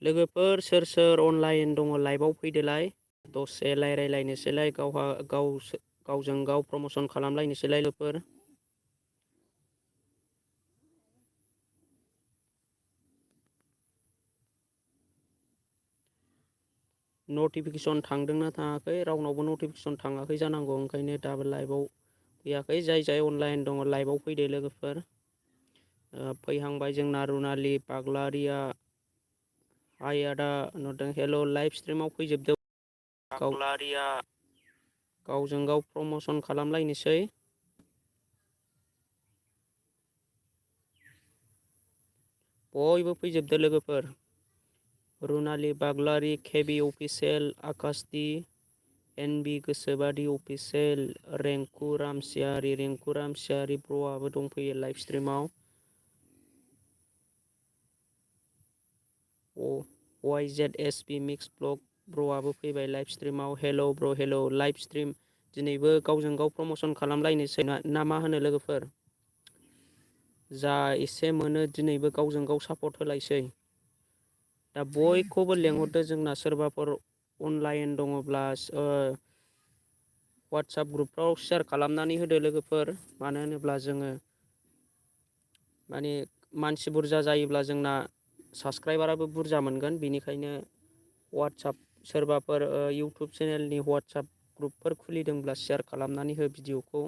लोगोफोर सोर सोर अनलाइन दङ लाइभआव फैदोलाय दसे रायलायलायनोसैलाय गावजों गाव प्रम'सन खालामलायनोसैलाय लोगोफोर। नटिफिकेसन थांदोंना थाङाखै रावनावबो नटिफिकेसन थाङाखै जानांगौ, ओंखायनो दाबो लाइभआव फैयाखै। जाय अनलाइन दङ लाइभआव फैदो लोगोफोर। फैहांबाय जोंना रुनालि बाग्लारिया। हाय आदा नुदों, हेल' लाइभ स्ट्रिमाव फैजोबदों बाग्लारिया। गावजों गाव प्रम'सन खालामलायनोसै। बयबो फैजोबदो लोगोफोर। रुनालि बाग्लारि, केबि अफिसियेल, आकाशदि, एनबि गोसोबादि अफिसियेल, रेंकु रामसियारि ब्र'आबो दंफैयो लाइभ स्ट्रिमाव। YZSB मिक्स ब्लग ब्र'आबो फैबाय लाइभ स्ट्रिमाव। हेल' ब्र' हेल' लाइभ स्ट्रिम दिनैबो गावजों गाव प्रम'सन खालामलायनोसै ना मा होनो लोगोफोर? जा एसे मोनो दिनैबो गावजों गाव सापर्ट होलायसै। दा बयखौबो लेंहरदो, जोंना सोरबाफोर अनलाइन दङब्ला वाट्साप ग्रुपफ्राव शेयार खालामनानै होदो लोगोफोर। मानो होनोब्ला जोङो माने मानसि बुरजा जायोब्ला जोंना साबस्क्राइबाराबो बुरजा मोनगोन। बेनिखायनो सोरबाफोर इउटुब चेनेलनि वाट्साप ग्रुपफोर खुलिदोंब्ला शेयार खालामनानै हो भिडिअखौ।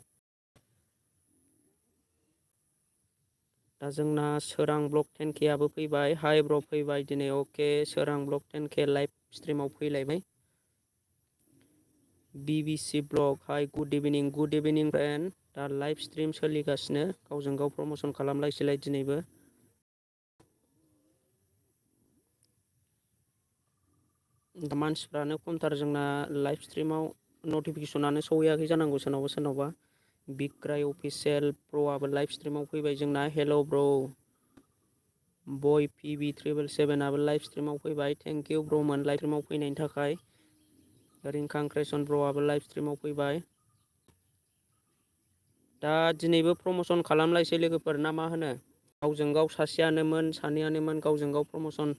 दा जोंना सोरां ब्लग 10K आबो फैबाय। हाय ब्र' फैबाय दिनै। अके सोरां ब्लग 10K लाइभ स्ट्रिमाव फैलायबाय। BBC ब्लग हाय गुड इभिनिं फ्रेन्ड। दा लाइभ स्ट्रिम सोलिगासिनो, गावजों गाव प्रम'सन खालामलायसैलाय दिनैबो। दा मानसिफ्रानो खमथार जोंना लाइभ स्ट्रिमाव नटिफिकेसनानो सहैयाखै जानांगौ सोरनावबा। बिग्राय अफिसियेल ब्र'आबो लाइभ स्ट्रिमाव फैबाय जोंना। हेल' ब्र'। बय PB777 आबो लाइभ स्ट्रिमाव फैबाय। थेंक इउ ब्र'मोन लाइभ स्ट्रिमाव फैनायनि थाखाय। रिंखां क्रेसन ब्र'आबो लाइभ स्ट्रिमाव फैबाय। दा दिनैबो प्रम'सन खालामलायसै लोगोफोर ना मा होनो? गावजों गाव सासेयानोमोन सानैयानोमोन गावजों गाव प्रम'सन।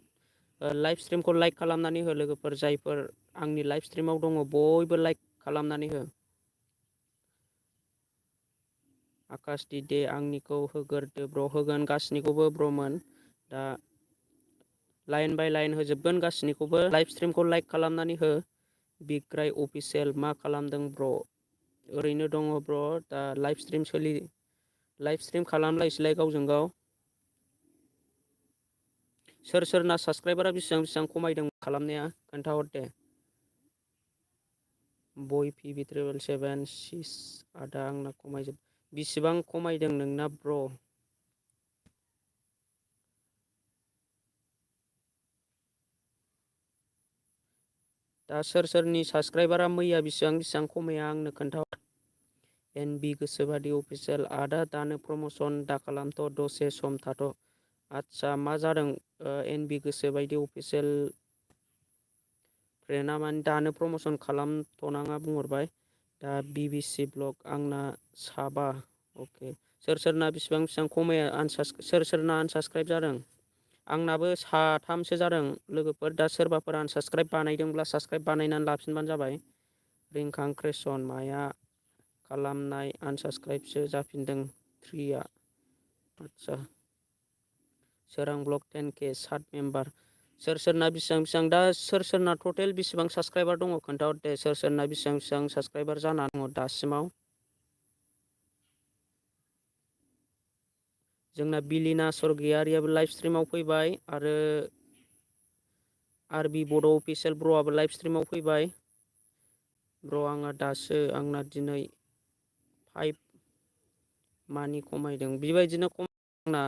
लाइभ स्ट्रिमखौ लाइक खालामनानै हो लोगोफोर। जायफोर आंनि लाइभ स्ट्रिमाव दङ बयबो लाइक खालामनानै हो। आकाशदि दे आंनिखौ होगोरदो ब्र'। होगोन गासैनिखौबो ब्र'मोन। दा लाइन बाय लाइन होजोबगोन गासैनिखौबो। लाइभ स्ट्रिमखौ लाइक खालामनानै हो। बिग्राय अफिसियेल मा खालामदों ब्र'? ओरैनो दङ ब्र'। दा लाइभ स्ट्रिम खालामलायसैलाय गावजों गाव। सोर सोरना साबस्क्राइबारा बेसेबां खमायदों खालामनाया खोन्थाहर दे। बय PB777 सिस आदा आंना बेसेबां खमायदों नोंना ब्र'? दा सोर सोरनि साबस्क्राइबारा मैया बेसेबां खमाया आंनो खोन्थाहर। एनबि गोसोबादि अफिसियेल आदा दानो प्रम'सन दाखालामथ' दसे सम थाथ'। आदसा मा जादों एनबि गोसोबायदि अफिसियेल फ्रेन्डआ माने दानो प्रम'सन खालामथ'नाङा बुंहरबाय। दा BBC ब्लग आंना 7। अके सोर सोरना बेसेबां खमाया सोर सोरना आनसाबस्क्राइब जादों? आंनाबो 3सो जादों लोगोफोर। दा सोरबाफोर आनसाबस्क्राइब बानायदोंब्ला साबस्क्राइब बानायनानै लाफिनबानो जाबाय। रिंखां क्रेसन माया खालामनाय आनसाबस्क्राइबसो जाफिनदों 3आ। आदसा सोरां ब्लग 10K 7 मेम्बार। सोर सोरना बेसेबां दा सोर सोरना टटेल बेसेबां साबस्क्राइबार दङ खोन्थाहर दे। सोर सोरना बेसेबां साबस्क्राइबार जाना दङ दासिमाव? जोंना बिलिना स्वर्गियारियाबो लाइभ स्ट्रिमाव फैबाय आरो आरबि बड' अफिसियेल ब्र'आबो लाइभ स्ट्रिमाव फैबाय। ब्र' आंना दिनै 5 मानि खमायदों। बेबायदिनो आंना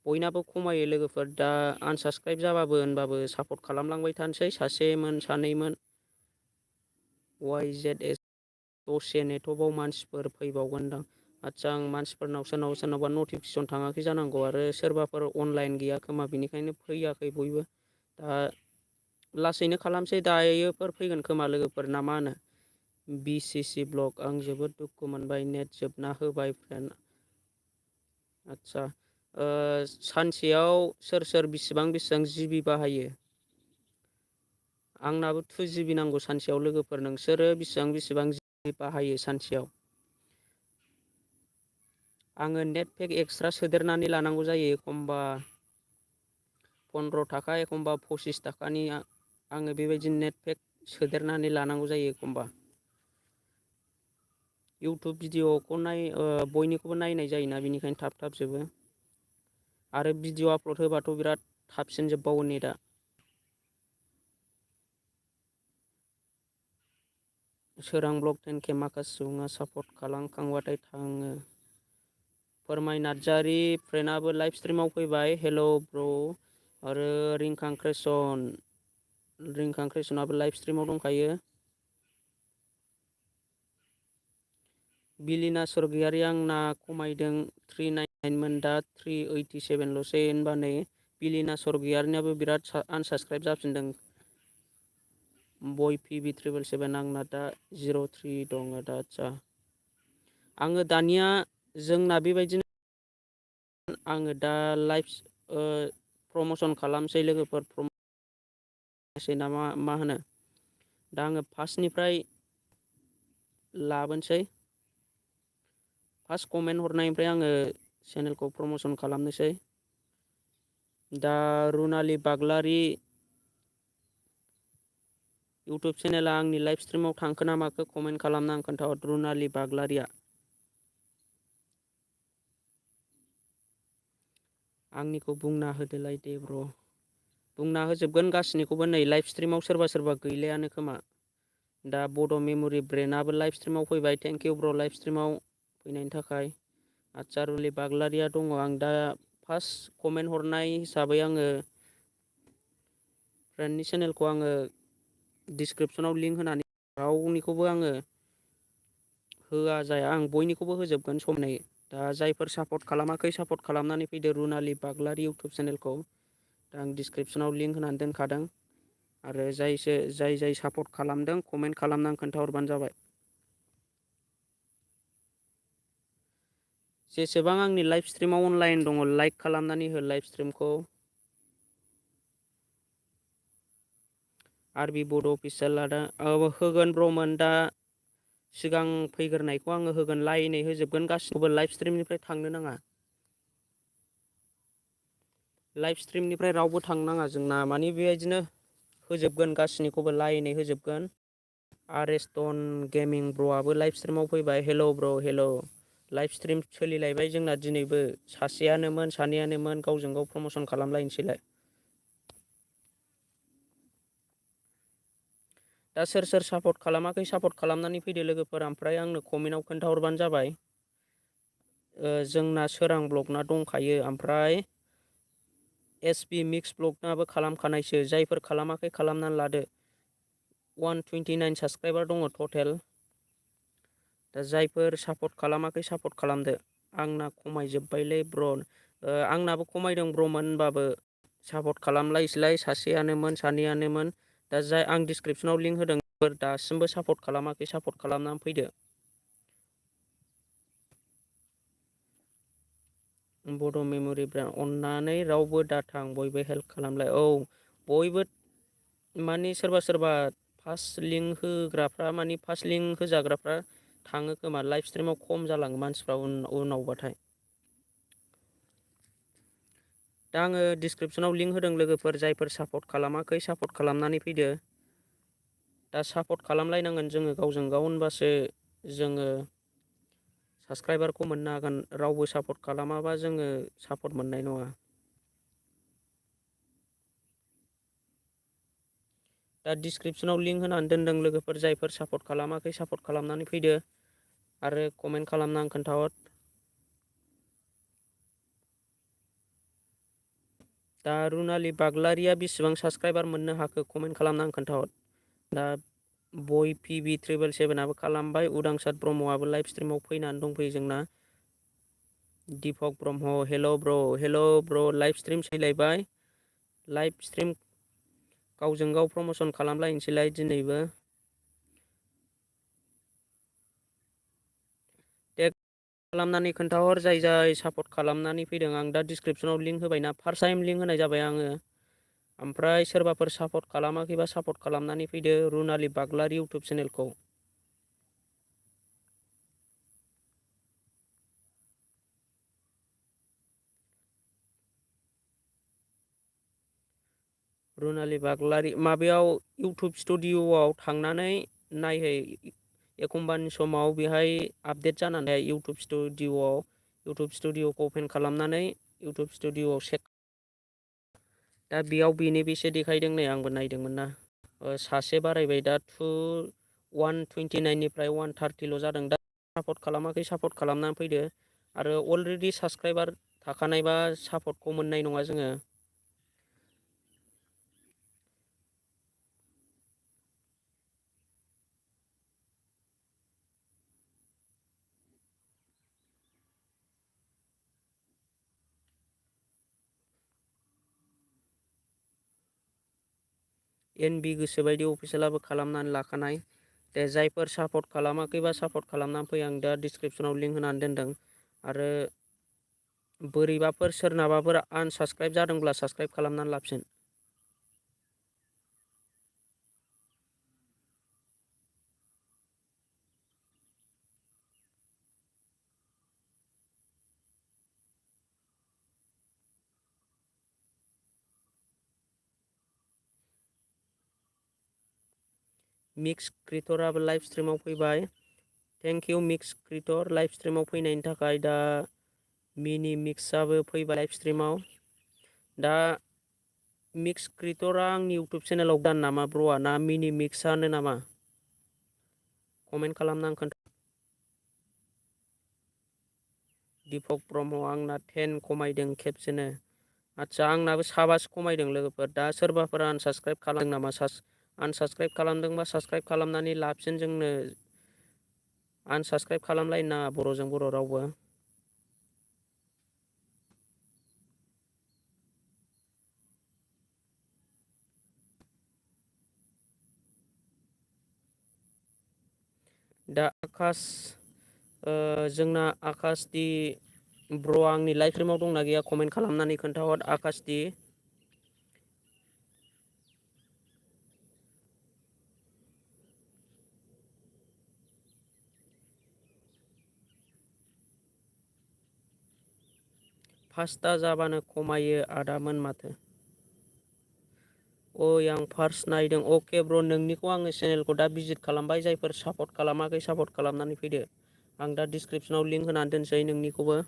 बयनाबो खमायो लोगोफोर। दा आनसाबस्क्राइब जाबाबो होनबाबो सापर्ट खालामलांबाय थानोसै। सासेमोन सानैमोन। YZS दसे नेटवर्कआव मानसिफोर फैबावगोनदां। आदसा आं मानसिफोरनाव सोरनावबा नटिफिकेसन थाङाखै जानांगौ आरो सोरबाफोर अनलाइन गैया खोमा बेनिखायनो फैयाखै बयबो। दा लासैनो खालामसै दायोफोर फैगोन खोमा लोगोफोर ना मा होनो? BCC ब्लग आं जोबोद दुखु मोनबाय नेट जोबना होबाय फ्रेन्ड। आदसा सानसेयाव सोर सोर बेसेबां GB बाहायो? आंनाबो 2 GB नांगौ सानसेयाव लोगोफोर। नोंसोरो बेसेबां GB बाहायो सानसेयाव? आङो नेट पेक एक्सट्रा सोदेरनानै लानांगौ जायो एखमबा 15 थाखा एखमबा 25 थाखानि आङो बेबायदि नेट पेक सोदेरनानै लानांगौ जायो एखमबा। इउटुब भिडिअखौ बयनिखौबो नायनाय जायोना, बेनिखायनो थाब जोबो। आरो भिडिअ आपल'ड होबाथ' बिराद थाबसिन जोबबावो नेटआ। सोरां ब्लग 10K माखासे सुबुङा सापर्ट खालामखांबाथाय थाङो। फोरमाय नार्जारि फ्रेन्डआबो लाइभ स्ट्रिमाव फैबाय। हेल' ब्र'। आरो रिंखां क्रेसनाबो लाइभ स्ट्रिमाव दंखायो। बिलिना स्वर्गियारि आंना खमायदों 399 मोन दा 387ल'सै होनबा नै बिलिना स्वर्गियारिनाबो बिराद आनसाबस्क्राइब जाफिनदों। बय पिबि 777 आंना दा 03 दङ दा। आदसा आङो दानिया जोंना बेबायदिनो आङो दा लाइभ प्रमसन खालामसै लोगोफोर। ना मा होनो दा आङो फार्स्टनिफ्राय लाबोनोसै। फार्स्ट कमेन्ट हरनायनिफ्राय आङो चेनेलखौ प्रमसन खालामनोसै। दा रुनालि बाग्लारि इउटुब चेनेला आंनि लाइभ स्ट्रिमाव थांखो ना माखो कमेन्ट खालामना आं खोन्थाहर। रुनालि बाग्लारिया आंनिखौ बुंना होदोलाय दे ब्र'। बुंना होजोबगोन गासैनिखौबो। नै लाइभ स्ट्रिमाव सोरबा गैलायानो खोमा। दा बड' मेम'रि ब्रेन्डआबो लाइभ स्ट्रिमाव फैबाय। थेंकिउ ब्र' लाइभ स्ट्रिमाव फैनायनि थाखाय। आदसा रुलि बाग्लारिया दङ। आं दा फार्स्ट कमेन्ट हरनाय हिसाबै आङो फ्रेन्डनि चेनेलखौ आङो डिसक्रिपसनाव लिंक होनानै रावनिखौबो आङो होआ जाया। आं बयनिखौबो होजोबगोन समानै। दा जायफोर सापर्ट खालामाखै सापर्ट खालामनानै फैदो रुनालि बाग्लारि इउटुब चेनेलखौ। दा आं डिसक्रिपसनाव लिंक होनानै दोनखादों। आरो जाय सापर्ट खालामदों कमेन्ट खालामनानै खोन्थाहरबानो जाबाय। जेसेबां आंनि लाइभ स्ट्रिमाव अनलाइन दङ लाइक खालामनानै हो लाइभ स्ट्रिमखौ। आरबि बड' अफिसियेल आदा होगोन ब्र'मोन। दा सिगां फैग्रोनायखौ आङो होगोन। लाइनै होजोबगोन गासिखौबो। लाइभ स्ट्रिमनिफ्राय थांनो नाङा। लाइभ स्ट्रिमनिफ्राय रावबो थांनो नाङा जोंना। माने बेबायदिनो होजोबगोन गासैनिखौबो लाइनै होजोबगोन। आरेस्टन गेमिं ब्र'आबो लाइभ स्ट्रिमाव फैबाय। हेल' ब्र' हेल'। लाइभ स्ट्रिम सोलिलायबाय जोंना दिनैबो। सानैयानोमोन गावजों गाव प्रमसन खालामलायनोसैलाय। दा सोर सापर्ट खालामाखै सापर्ट खालामनानै फैदो लोगोफोर। ओमफ्राय आंनो कमेन्टआव खोन्थाहरबानो जाबाय। जोंना सोरां ब्लगना दंखायो। ओमफ्राय एसपि मिक्स ब्लगनाबो खालामखानायसो। जायफोर खालामाखै खालामनानै लादो। 129 साबसक्राइबार दङ टटेल। दा जायफोर सापर्ट खालामाखै सापर्ट खालामदो। आंना खमायजोब्बायलै ब्र'। आंनाबो खमायदों ब्र'मोन होनबाबो सापर्ट खालामलायसैलाय। सानैयानोमोन। दा आं डिसक्रिपसनाव लिंक होदों। दासिमबो सापर्ट खालामाखै सापर्ट खालामनानै फैदो। बड' मेम'रि ब्रेन्ड अननानै रावबो दाथां बयबो हेल्प खालामलाय। औ बयबो माने सोरबा फार्स्ट लिंक होग्राफ्रा माने फार्स्ट लिंक होजाग्राफ्रा थाङो खोमा। लाइभ स्ट्रिमाव खम जालाङो मानसिफ्रा उनावबाथाय। दा आङो डिसक्रिपसनाव लिंक होदों लोगोफोर। जायफोर सापर्ट खालामाखै सापर्ट खालामनानै फैदो। दा सापर्ट खालामलायनांगोन जोङो गावजों गाव। होनबासो जोङो साबसक्राइबारखौ मोननो हागोन। रावबो सापर्ट खालामाबा जोङो सापर्ट मोननाय नङा। दा डिसक्रिपसनाव लिंक होनानै दोनदों लोगोफोर। जायफोर सापर्ट खालामाखै सापर्ट खालामनानै फैदो। आरो कमेन्ट खालामनानै खोन्थाहर। दा रुनालि बाग्लारिया बेसेबां साबसक्राइबार मोननो हाखो कमेन्ट खालामनानै खोन्थाहर। दा बय पिबि 777आबो खालामबाय। उदांसार ब्रह्मआबो लाइभ स्ट्रिमाव फैनानै दंफैयो जोंना। दिपक ब्रह्म हेल' ब्र' लाइभ स्ट्रिम सोलायबाय। लाइभ स्ट्रिम गावजों गाव प्रमसन खालामलायनोसैलाय दिनैबो। खालामनानै खोन्थाहर जाय सापर्ट खालामनानै फैदों। आं दा डिसक्रिपसनाव लिंक होबायना। फार्स्ट टाइम लिंक होनाय जाबाय आङो। ओमफ्राय सोरबाफोर सापर्ट खालामाखैबा सापर्ट खालामनानै फैदो रुनालि बाग्लारि इउटुब चेनेलखौ। रुनालि बाग्लारि माबायाव इउटुब स्टुडिअ'आव थांनानै नायहै। एखमबानि समाव बेहाय आपडेट जानानै इउटुब स्टुडिअ'खौ अपेन खालामनानै इउटुब स्टुडिअ'आव दा बेयाव बेनि बेसे देखायदों नै आंबो नायदोंमोन ना। सासे बारायबाय दा 129निफ्राय 130ल' जादों। दा सापर्ट खालामाखै सापर्ट खालामनानै फैदो आरो अलरेडि साबसक्राइबार थाखानायबा सापर्टखौ मोननाय नङा जोङो। NB गोसोबायदि अफिसियेलाबो खालामनानै लाखानाय। दे जायफोर सापर्ट खालामाखैबा सापर्ट खालामनानै फै। आं दा डिसक्रिपसनाव लिंक होनानै दोनदों। आरो बोरैबाफोर सोरनाबाफोर आनसाबस्क्राइब जादोंब्ला साबस्क्राइब खालामनानै लाफिन। मिक्स क्रिएटराबो लाइभ स्ट्रिमाव फैबाय। Thank you mix creator live स्ट्रिमाव फैनायनि थाखाय। दा मिनि मिक्सआबो फैबाय लाइभ स्ट्रिमाव। दा मिक्स क्रिएटरा आंनि इउटुब चेनेलाव दान नामा ब्र'आ ना मिनि मिक्सआनो नामा? कमेन्ट खालामना खोन्था। दिपक ब्रह्म आंना 10 खमायदों खेबसेनो। आदसा आंनाबो 7सो खमायदों लोगोफोर। दा सोरबाफोर आनसाबस्क्राइब खालामदों नामा? आनसाबस्क्राइब खालामदोंबा साबस्क्राइब खालामनानै लाफिन। जोंनो आनसाबस्क्राइब खालामलायनो नाङा बर'जों बर' रावबो। दा जोंना आकाश दि ब्र' आंनि लाइभ स्ट्रिमाव दंना गैया कमेन्ट खालामनानै खोन्थाहर आकाश दि। फासथा जाबानो खमायो आदामोन माथो। ओइ आं फार्स्ट नायदों। अके ब्र' नोंनिखौ आङो चेनेलखौ दा भिजिट खालामबाय। जायफोर सापर्ट खालामाखै सापर्ट खालामनानै फैदो। आं दा डिसक्रिपसनाव लिंक होनानै दोनसै नोंनिखौबो।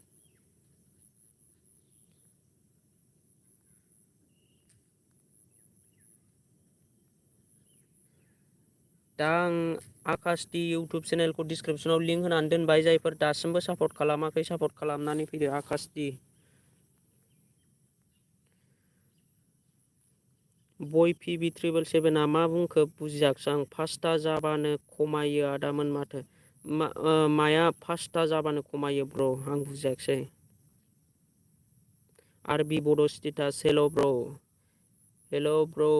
दा आं आकाश दि इउटुब चेनेलखौ डिसक्रिपसनाव लिंक होनानै दोनबाय। जायफोर दासिमबो सापर्ट खालामाखै सापर्ट खालामनानै फैदो आकाश दि। बय PB 777 मा बुंखो बुजियाखिसै आं। फासथा जाबानो खमायो आदामोन माथो। माया फासथा जाबानो खमायो ब्र' आं बुजियाखिसै। आरबि बड' स्टेटास हेल' ब्र'। हेल' ब्र'।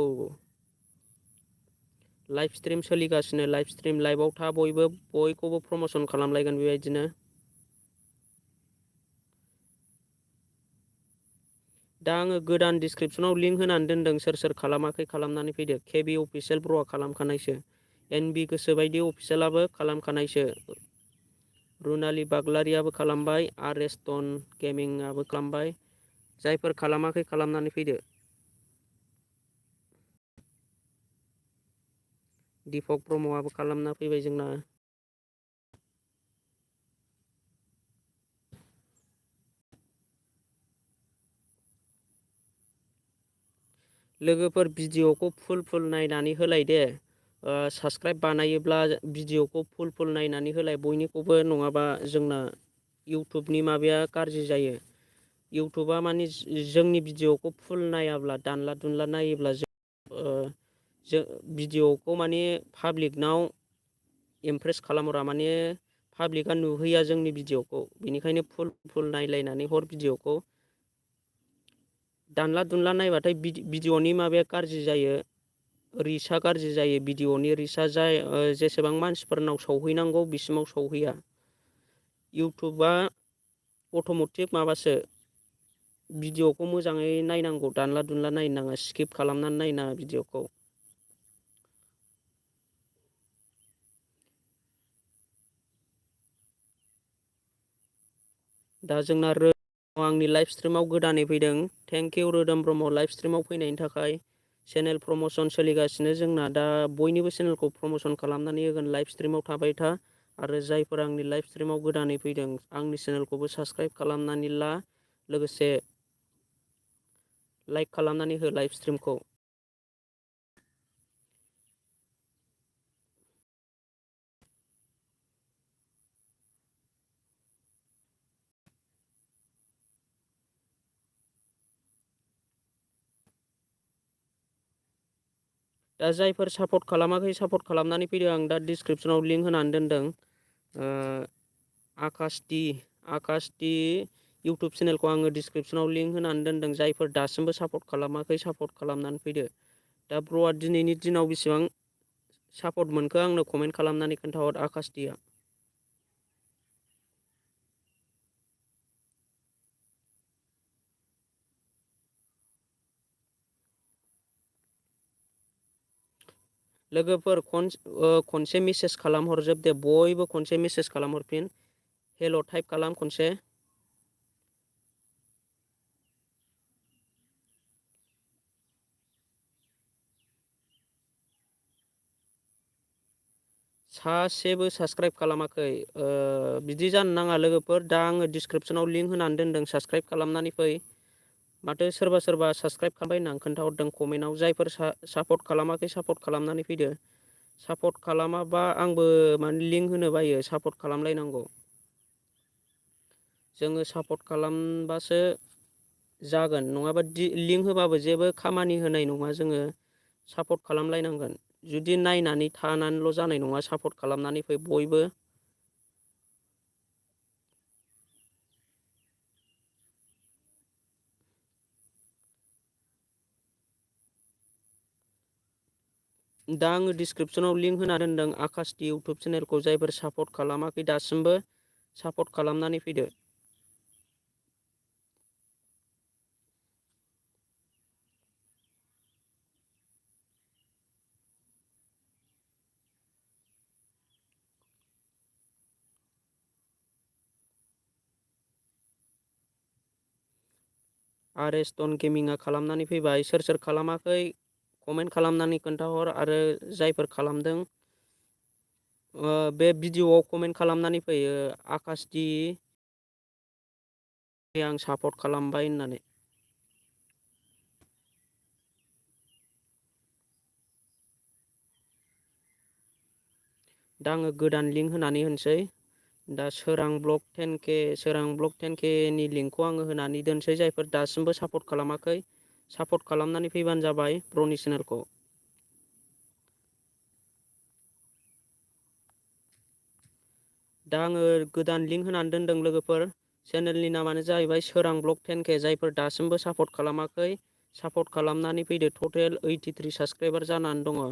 लाइभ स्ट्रिम सोलिगासिनो लाइभ स्ट्रिम लाइभआव था बयबो बयखौबो प्रमसन खालामलायगोन बेबायदिनो। दा आङो गोदान डिसक्रिपसनाव लिंक होनानै दोनदों। सोर सोर खालामाखै खालामनानै फैदो। केबि अफिसियेल ब्र'आ खालामखानायसो। NB गोसोबायदि अफिसियेलाबो खालामखानायसो। रुनालि बाग्लारियाबो खालामबाय। RS टन गेमिंआबो खालामबाय। जायफोर खालामाखै खालामनानै फैदो। दिपक ब्रह्मआबो खालामना फैबाय जोंना। लोगोफोर भिडिअ'खौ फुल नायनानै होलाय दे। साबस्क्राइब बानायोब्ला भिडिअ'खौ फुल नायनानै होलाय बयनिखौबो। नङाबा जोंना इउटुबनि माबाया गाज्रि जायो। इउटुबा माने जोंनि भिडिअ'खौ फुल नायाब्ला दानला दुनला नायोब्ला जों भिडिअ'खौ माने पाब्लिकनाव इमप्रेस खालामहरा। माने पाब्लिकआ नुहैया जोंनि भिडिअ'खौ। बेनिखायनो फुल नायलायनानै हर भिडिअ'खौ। दानला दुनला नायबाथाय भिडिअ'नि माबाया गाज्रि जायो। रिचआ गाज्रि जायो। भिडिअ'नि रिचआ जेसेबां मानसिफोरनाव सौहैनांगौ बिसिमाव सौहैया। इउटुबा अट'मेटिक माबासो भिडिअखौ मोजाङै नायनांगौ, दानला दुनला नायनो नाङा, स्किप खालामनानै नायनाङा भिडिअखौ। दा जोंना आंनि लाइभ स्ट्रिमाव गोदानै फैदों। थेंक इउ रोदोम ब्रह्म लाइभ स्ट्रिमाव फैनायनि थाखाय। चेनेल प्रम'सन सोलिगासिनो जोंना, दा बयनिबो चेनेलखौ प्रम'सन खालामनानै होगोन। लाइभ स्ट्रिमाव थाबाय था, आरो जायफोर आंनि लाइभ स्ट्रिमाव गोदानै फैदों आंनि चेनेलखौबो साबस्क्राइब खालामनानै ला, लोगोसे लाइक खालामनानै हो लाइभ स्ट्रिमखौ। दा जायफोर सापर्ट खालामाखै सापर्ट खालामनानै फैदो। आं दा डिसक्रिपसनाव लिंक होनानै दोनदों। आकाश टि इउटुब चेनेलखौ आङो डिसक्रिपसनाव लिंक होनानै दोनदों। जायफोर दासिमबो सापर्ट खालामाखै सापर्ट खालामनानै फैदो। दा ब्र'आ दिनैनि दिनाव बेसेबां सापर्ट मोनखो आंनो कमेन्ट खालामनानै खोन्थाहर आकाश टिया। लोगोफोर खनसे मेसेज खालामहरजोब दे, बयबो खनसे मेसेज खालामहरफिन। हेल' टाइप खालाम खनसे। सासेबो साबस्क्राइब खालामाखै, बिदि जानो नाङा लोगोफोर। दा आङो डिसक्रिपसनाव लिंक होनानै दोनदों, साबस्क्राइब खालामनानै फै। माथो सोरबा सोरबा साबस्क्राइब खालामबाय होननानै खोन्थाहरदों कमेन्टआव। जायफोर सापर्ट खालामाखै सापर्ट खालामनानै फैदो। सापर्ट खालामाबा आंबो माने लिंक होनो बायो, सापर्ट खालामलायनांगौ। जोङो सापर्ट खालामबासो जागोन, नङाबा लिंक होबाबो जेबो खामानि होनाय नङा। जोङो सापर्ट खालामलायनांगोन। जुदि नायनानै थानानैल' जानाय नङा, सापर्ट खालामनानै फै बयबो। दा आङो डिसक्रिपसनाव लिंक होना दोनदों आकाश टि इउटुब चेनेलखौ। जायफोर सापर्ट खालामाखै दासिमबो सापर्ट खालामनानै फैदो। आरएसटन गेमिंआ खालामनानै फैबाय। सोर सोर खालामाखै कमेन्ट खालामनानै खोन्थाहर, आरो जायफोर खालामदों बे भिडिअआव कमेन्ट खालामनानै फैयो आकाश टि आं सापर्ट खालामबाय होननानै। दा आङो गोदान लिंक होनानै होनोसै। दा सोरां ब्लक 10K नि लिंकखौ आङो होनानै दोनसै। जायफोर दासिमबो सापर्ट खालामाखै सापर्ट खालामनानै फैबानो जाबाय ब्र'नि चेनेलखौ। दा आङो गोदान लिंक होनानै दोनदों लोगोफोर। चेनेलनि नामानो जाहैबाय सोरां ब्लक 10K। जायफोर दासिमबो सापर्ट खालामाखै सापर्ट खालामनानै फैदो। टटेल 83 साबस्क्राइबार जानानै दङ।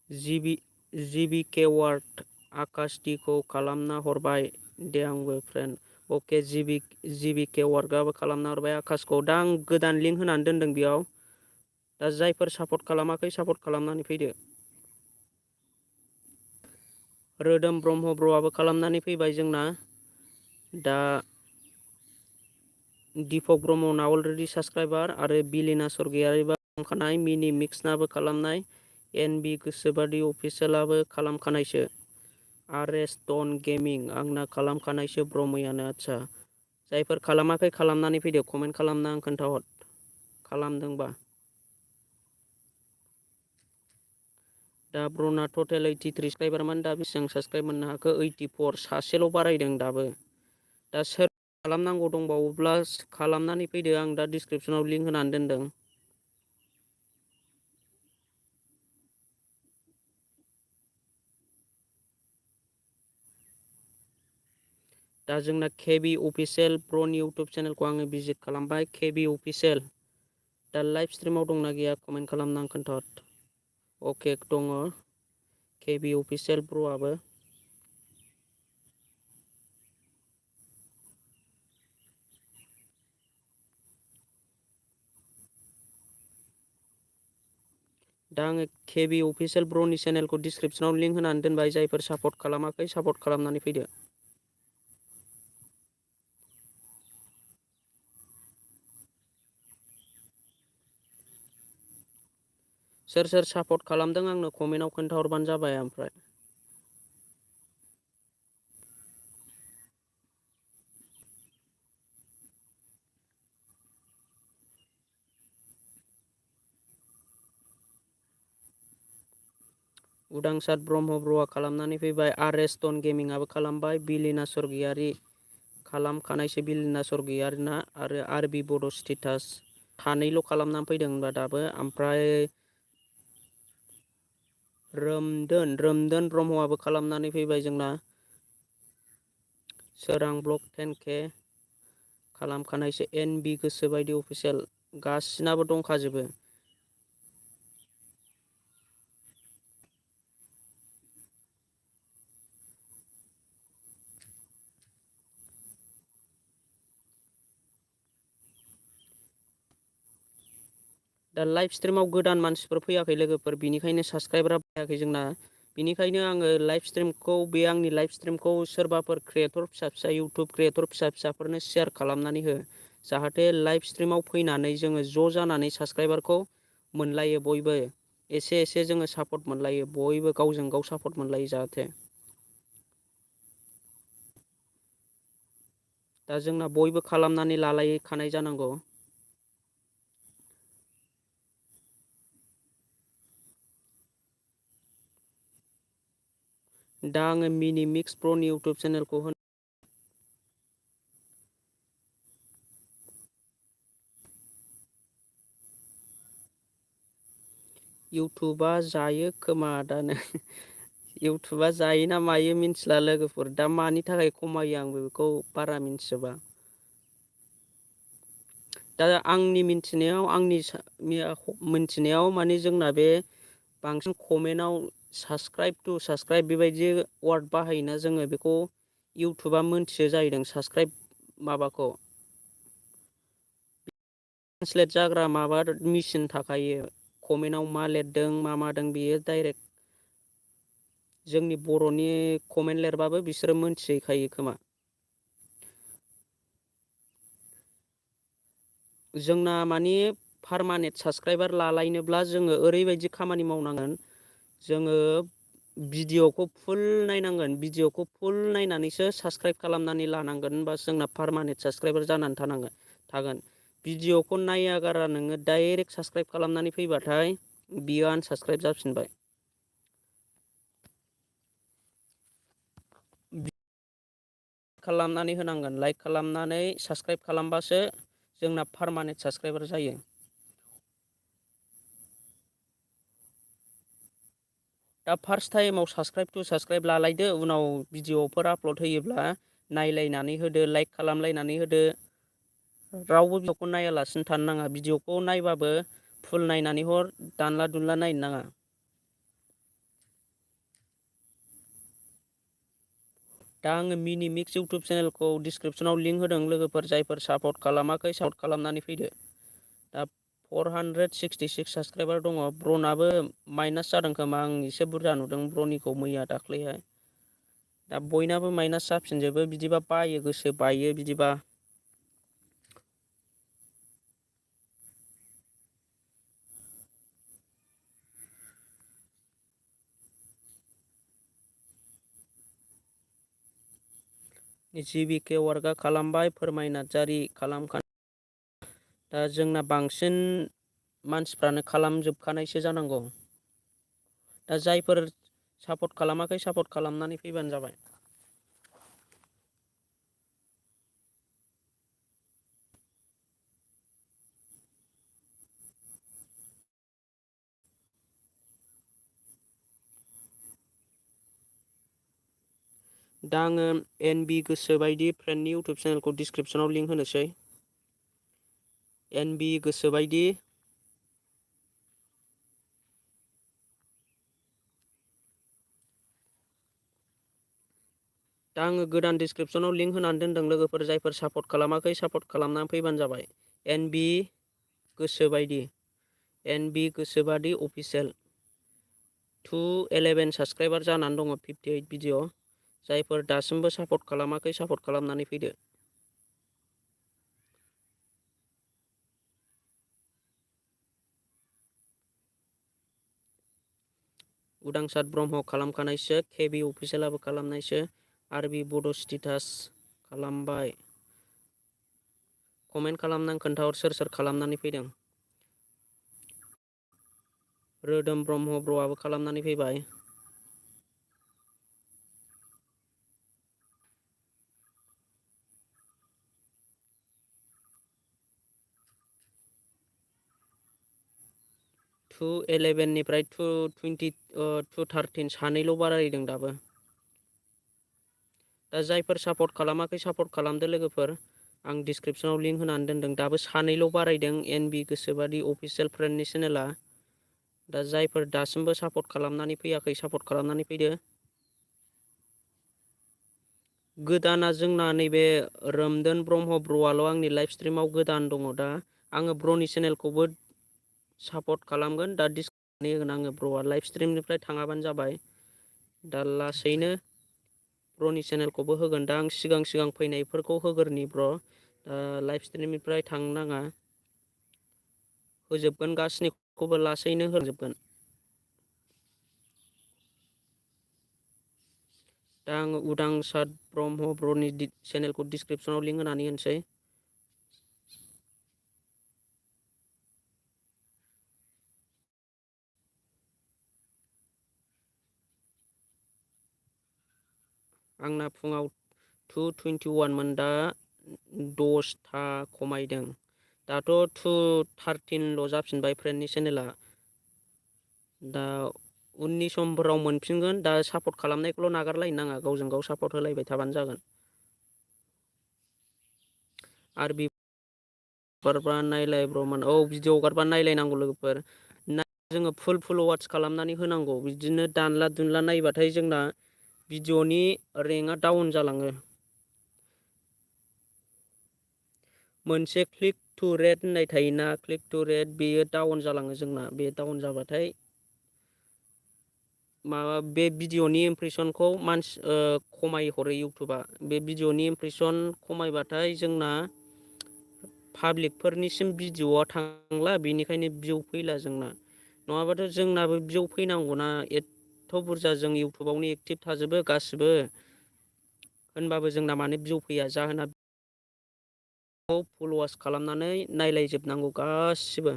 जिबि के वार्ड आकाश टिखौ खालामना हरबाय दे आंबो फ्रेन्ड। अके जिबि के वार्डआबो खालामना हरबाय आकाशखौ। दा आं गोदान लिंक होनानै दोनदों बेयाव। दा जायफोर सापर्ट खालामाखै सापर्ट खालामनानै फैदो। रोदोम ब्रह्म ब्र'आबो खालामनानै फैबाय जोंना। दा दिपक ब्रह्मना अलरेडि साबस्क्राइबार, आरो बिलिना स्वर्गियारिबो खालामखानाय, मिनि मिक्सनाबो खालामनाय, एनबि गोसोबादि अफिसियेलाबो खालामखानायसो, आरएसटन गेमिं आंना खालामखानायसो ब्र मैयानो। आदसा जायफोर खालामाखै खालामनानै फैदो, कमेन्ट खालामना आं खोन्थाहर खालामदोंबा। दा ब्र'ना टटेल 83 साबस्क्राइबारमोन। दा बेसेबां साबस्क्राइब मोननो हाखो? 84। सासेल' बारायदों दाबो। दा सोर खालामनांगौ दंबावोब्ला खालामनानै फैदो। आं दा डिसक्रिपसनाव लिंक होनानै दोनदों। दा जोंना केबि अफिसियेल ब्र'नि इउटुब चेनेलखौ आङो भिजिट खालामबाय। केबि अफिसियेल दा लाइभ स्ट्रिमाव दंना गैया कमेन्ट खालामना आं खोन्थाहर। अके दङ केबि अफिसियेल ब्र'आबो। दा आङो केबि अफिसियेल ब्र'नि चेनेलखौ डिसक्रिपसनाव लिंक होनानै दोनबाय। जायफोर सापर्ट खालामाखै सापर्ट खालामनानै फैदो। सोर सोर सापर्ट खालामदों आंनो कमेन्टआव खोन्थाहरबानो जाबाय। ओमफ्राय उदांसार ब्रह्म ब्र'आ खालामनानै फैबाय। आर.एस. टन गेमिंआबो खालामबाय। बिलिना स्वर्गियारि खालामखानायसो बिलिना स्वर्गियारिना आरो आर.बि. बड' स्टेटास सानैल' खालामनानै फैदों होनबा दाबो। ओमफ्राय रोमदोन ब्रह्मआबो खालामनानै फैबाय जोंना। सोरां ब्लक 10K खालामखानायसो। एन.बि. गोसोबायदि अफिसियेल गासिनाबो दंखाजोबो। दा लाइभ स्ट्रिमाव गोदान मानसिफोर फैयाखै लोगोफोर, बिनिखायनो साबसक्राइबारा फैयाखै जोंना। बिनिखायनो आङो लाइभ स्ट्रिमखौ बे आंनि लाइभ स्ट्रिमखौ सोरबाफोर क्रियेटर फिसा इउटुब क्रियेटर फिसाफोरनो शेयार खालामनानै हो। जाहाथे लाइभ स्ट्रिमाव फैनानै जोङो ज' जानानै साबसक्राइबारखौ मोनलायो बयबो। एसे एसे जोङो सापर्ट मोनलायो। बयबो गावजों गाव सापर्ट मोनलायो जाहाथे। दा जोंना बयबो खालामनानै लालायखानाय जानांगौ। दा आङो मिनि मिक्स प्र'नि इउटुब चेनेलखौ इउटुबा जायो खोमा दानो। इउटुबा जायोना मायो मिन्थिला लोगोफोर। दा मानि थाखाय खमायो आंबो बेखौ बारा मिन्थिजोबा। दा आंनि मिन्थिनायाव माने जोंना बे बांसिन कमेन्टआव साबसक्राइब बेबायदि वार्ड बाहायोना जोङो बेखौ इउटुबा मोनथियो जाहैदों साबसक्राइब माबाखौ। ट्रेन्सलेट जाग्रा माबा मेचिन थाखायो। कमेन्टआव मा लिरदों मा मादों बेयो डाइरेक्ट जोंनि बर'नि कमेन्ट लिरबाबो बिसोरो मोनथिहैखायो खोमा। जोंना माने पारमानेन्ट साबसक्राइबार लालायनोब्ला जोङो ओरैबायदि खामानि मावनांगोन। जोङो भिडिअ'खौ फुल नायनांगोन। भिडिअ'खौ फुल नायनानैसो साबसक्राइब खालामनानै लानांगोन। होनबा जोंना पारमानेन्ट साबसक्राइबार जानानै थागोन। भिडिअ'खौ नायागारा नोङो डाइरेक्ट साबसक्राइब खालामनानै फैबाथाय बियो आनसाबसक्राइब जाफिनबाय। खालामनानै होनांगोन। लाइक खालामनानै साबसक्राइब खालामबासो जोंना पारमानेन्ट साबसक्राइबार जायो। दा फार्स्ट टाइमाव साबसक्राइब लालायदो। उनाव भिडिअफोर आपल'ड होयोब्ला नायलायनानै होदो, लाइक खालामलायनानै होदो। रावबो भिडिअ'खौ नायालासिनो थानो नाङा। भिडिअ'खौ नायबाबो फुल नायनानै हर, दानला दुनला नायनो नाङा। दा आङो मिनि मिक्स इउटुब चेनेलखौ डिसक्रिपसनाव लिंक होदों। लोगोफोर जायफोर सापर्ट खालामाखै सापर्ट खालामनानै फैदो। दा 466 साबसक्राइबार दङ। ब्रनाबो माइनास जादों खोमा। आं एसे बुरजा नुदों ब्रनिखौ मैया दाख्लैहाय। दा बयनाबो माइनास जाफिनजोबो बिदिबा बायो, गोसो बायो बिदिबा। जिबिके वार्कआ खालामबाय। फोरमाय नार्जारि दा जोंना बांसिन मानसिफ्रानो खालामजोबखानायसो जानांगौ। दा जायफोर सापर्ट खालामाखै सापर्ट खालामनानै फैबानो जाबाय। दा आङो एन.बि. गोसोबायदि फ्रेन्डनि इउटुब चेनेलखौ डिसक्रिपसनाव लिंक होनोसै। एन.बि. गोसोबायदि दा आङो गोदान डिसक्रिपसनाव लिंक होनानै दोनदों। लोगोफोर जायफोर सापर्ट खालामाखै सापर्ट खालामनानै फैबानो जाबाय। एन.बि. गोसोबायदि अफिसियेल। 211 साबस्क्राइबार जानानै दङ 58 भिडिअ जायफोर दासिमबो सापर्ट खालामाखै सापर्ट खालामनानै फैदो। उदांसार ब्रह्म खालामखानायसो, केबि अफिसियेलाबो खालामनायसो, आरबि बड' स्टेटास खालामबाय। कमेन्ट खालामनानै खोन्थाहर सोर सोर खालामनानै फैदों। रोदोम ब्रह्म ब्र'आबो खालामनानै फैबाय। टु 11निफ्राय 213 सानैल' बारायदों दाबो। दा जायफोर सापर्ट खालामाखै सापर्ट खालामदो लोगोफोर। आं डिसक्रिपसनाव लिंक होनानै दोनदों। दाबो सानैल' बारायदों एनबि गोसोबादि अफिसियेल फ्रेन्डनि चेनेला। दा जायफोर दासिमबो सापर्ट खालामनानै फैयाखै सापर्ट खालामनानै फैदो। गोदाना जोंना नैबे रोमदोन ब्रह्म ब्र'आल' आंनि लाइभ स्ट्रिमाव गोदान दङ। दा आङो ब्र'नि चेनेलखौबो सापर्ट खालामगोन। दा डिसकाउन्ट होगोन आङो। ब्र'आ लाइभ स्ट्रिमनिफ्राय थाङाबानो जाबाय। दा लासैनो ब्र'नि चेनेलखौबो होगोन। दा आं सिगां फैनायफोरखौ होगोरनि ब्र'। लाइभ स्ट्रिमनिफ्राय थांनो नाङा। होजोबगोन गासैनिखौबो लासैनो होजोबगोन। दा आङो उदांसार ब्रह्म ब्र'नि चेनेलखौ डिसक्रिपसनाव लिंक होनानै होनोसै। आंना फुङाव 221 मोन, दा 10था खमायदों। दाथ' 213ल' जाफिनबाय फ्रेन्डनि चेनेला। दा उननि समफोराव मोनफिनगोन। दा सापर्ट खालामनायखौल' नागारलायनो नाङा, गावजों गाव सापर्ट होलायबाय थाबानो जागोन। आरबि हगारबा नायलाय ब्र'मोन। औ भिडिअ हगारबा नायलायनांगौ लोगोफोर। जोङो फुल वाट्स खालामनानै होनांगौ। बिदिनो दानला दुनला नायबाथाय जोंना भिडिअनि रेंकआ डाउन जालाङो। मोनसे क्लिक टु रेट होननाय थायोना, क्लिक टु रेट बेयो डाउन जालाङो जोंना। बे डाउन जाबाथाय माबा बे भिडिअनि इमप्रेसनखौ खमायहरो इउटुबा। बे भिडिअनि इमप्रेसन खमायबाथाय जोंना पाब्लिकफोरनिसिम भिडिअआ थांला, बेनिखायनो भिउ फैला जोंना। नङाबाथ' जोंनाबो भिउ फैनांगौना। एथ' बुरजा जों इउटुबावनो एक्टिभ थाजोबो गासिबो। होनबाबो जोंना मानो भिउ फैया? जाहोना फुल वाच खालामनानै नायलायजोबनांगौ गासिबो।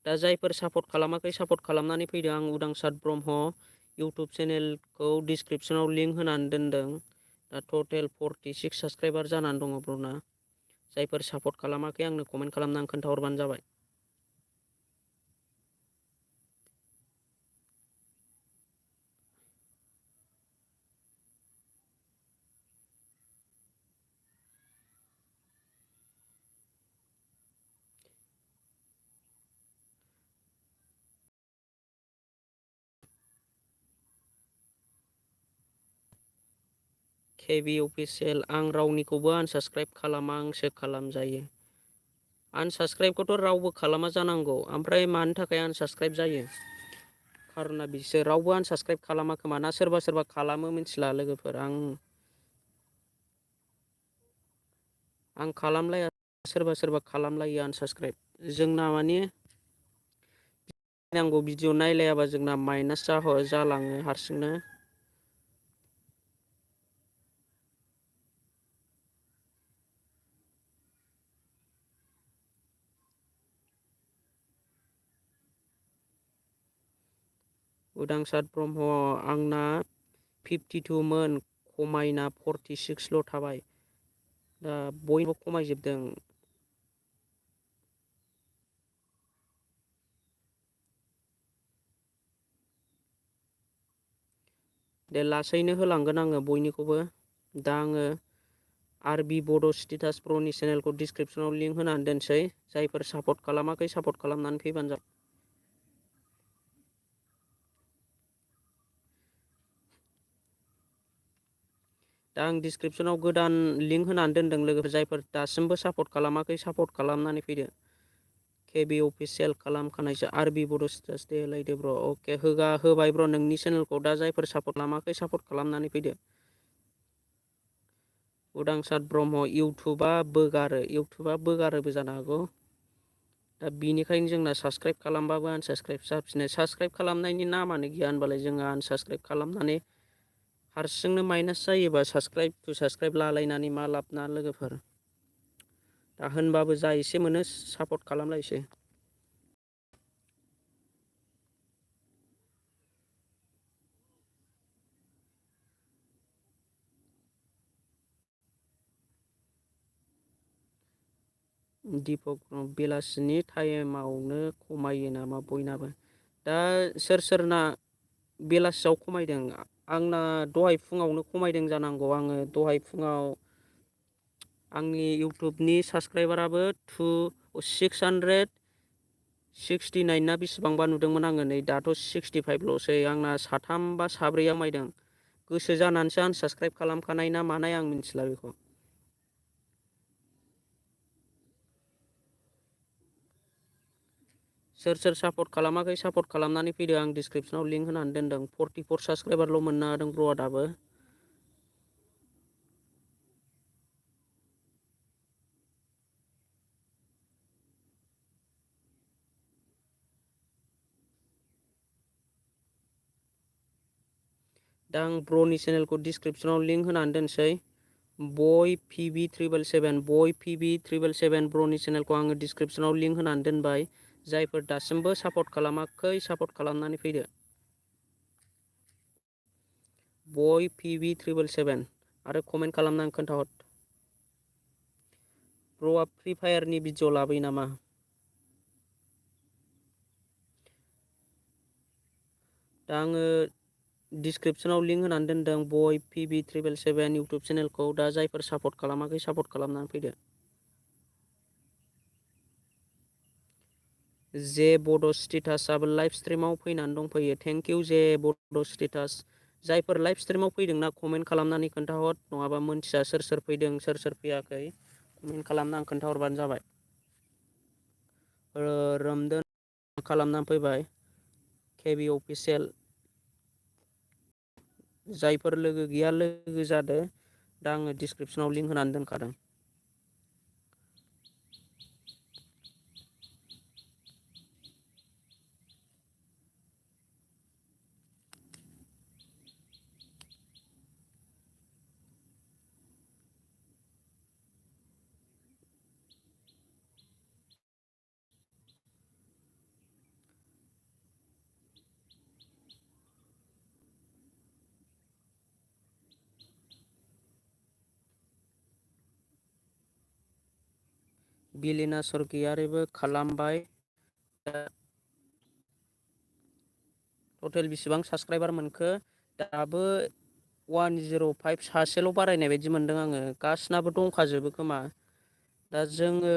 दा जायफोर सापर्ट खालामाखै सापर्ट खालामनानै फैदो। आं उदांसार ब्रह्म इउटुब चेनेलखौ डिसक्रिपसनाव लिंक होनानै दोनदों। दा टटेल 46 साबस्क्राइबार जानानै दङ ब्र'ना। जायफोर सापर्ट खालामाखै आंनो कमेन्ट खालामनानै खोन्थाहरबानो जाबाय। केबि अफिसियेल आं रावनिखौबो आनसाबस्क्राइब खालामा, आंसो खालामजायो। आनसाबस्क्राइबखौथ' रावबो खालामा जानांगौ, ओमफ्राय मानि थाखाय आनसाबस्क्राइब जायो? खार'ना बिसोर रावबो आनसाबस्क्राइब खालामा खोमा, ना सोरबा खालामो मिथिला लोगोफोर। आं खालामलाया, सोरबा खालामलायो आनसाबस्क्राइब। जोंना माने नायनांगौ भिडिअ नायलायाबा जोंना माइनास जालाङो हारसिंनो। उदांसार ब्रह्म आंना 52 मोन, खमायना 46ल' थाबाय। दा बयबो खमायजोबदों। दे लासैनो होलांगोन आङो बयनिखौबो। दा आङो आरबि बड' स्टेटास ब्र'नि चेनेलखौ डिसक्रिपसनाव लिंक होनानै दोनसै। जायफोर सापर्ट खालामाखै सापर्ट खालामनानै फैबानो जाबाय। दा आं डिसक्रिपसनाव गोदान लिंक होनानै दोनदों लोगोफोर जायफोर दासिमबो सापर्ट खालामाखै सापर्ट खालामनानै फैदो। केबि अफिसियेल खालामखानायसो आरबि बड' स्टेटास दे लायदो ब्र'। अके होबाय ब्र' नोंनि चेनेलखौ दा जायफोर सापर्ट खालामाखै सापर्ट खालामनानै फैदो। उदांसार ब्रह्म इउटुबा बोगारोबो जानो हागौ। दा बिनिखायनो जोंना साबसक्राइब खालामबाबो आनसाबसक्राइब जाफिनो। साबसक्राइब खालामनायनि नामानो गैया होनबालाय जोङो आनसाबसक्राइब खालामनानै हारसिंनो माइनास जायोबा साबसक्राइब लालायनानै मा लाब ना लोगोफोर। दा होनबाबो जा एसे मोनो सापर्ट खालामलायसै। दिपक बेलासिनि टाइमावनो खमायो नामा बयनाबो? दा सोरना बेलासियाव खमायदों? आंना दहाय फुङावनो खमायदों जानांगौ। आङो दहाय फुङाव आंनि इउटुबनि साबसक्राइबाराबो 669 ना बेसिबांबा नुदोंमोन आङो। नै दाथ' 65ल'सै। आंना साथाम बा साब्रैया खमायदों। गोसो जानानैसो आनसाबसक्राइब खालामखानाय ना मानाय आं मिथिला बेखौ। सोर सापर्ट खालामाखै सापर्ट खालामनानै फैदो। आं डिसक्रिपसनाव लिंक होनानै दोनदों। 44 साबसक्राइबारल' मोननो हादों ब्र'आ दाबो। दा आं ब्र'नि चेनेलखौ डिसक्रिपसनाव लिंक होनानै दोनसै। बय PB777 ब्र'नि चेनेलखौ आङो डिसक्रिपसनाव लिंक होनानै दोनबाय। जायफोर दासिमबो सापर्ट खालामाखै सापर्ट खालामनानै फैदो। बय PB777 आरो कमेन्ट खालामनानै खोन्थाहर। ब्र'आ फ्रि फायारनि भिडिअ लाबोयो नामा? दा आङो डिसक्रिपसनाव लिंक होनानै दोनदों बय PB777 इउटुब चेनेलखौ। दा जायफोर सापर्ट खालामाखै सापर्ट खालामनानै फैदो। जे बड' स्टेटासआबो लाइभ स्ट्रिमाव फैनानै दंफैयो। थेंक इउ जे बड' स्टेटास। जायफोर लाइभ स्ट्रिमाव फैदोंना कमेन्ट खालामनानै खोन्थाहर। नङाबा मोनथिया सोर फैदों सोर फैयाखै। कमेन्ट खालामना आं खोन्थाहरबानो जाबाय। रोमदोन खालामनानै फैबाय केबि अफिसियेल। जायफोर लोगो गैया लोगो जादो। दा आङो डिसक्रिपसनाव लिंक होनानै दोनखादों। बिलिना सरगियारिबो खालामबाय। टटेल बेसिबां साबसक्राइबार मोनखो? दाबो 105 सासेल' बारायनाय बायदि मोनदों आङो। गासिनाबो दंखाजोबो खोमा। दा जोङो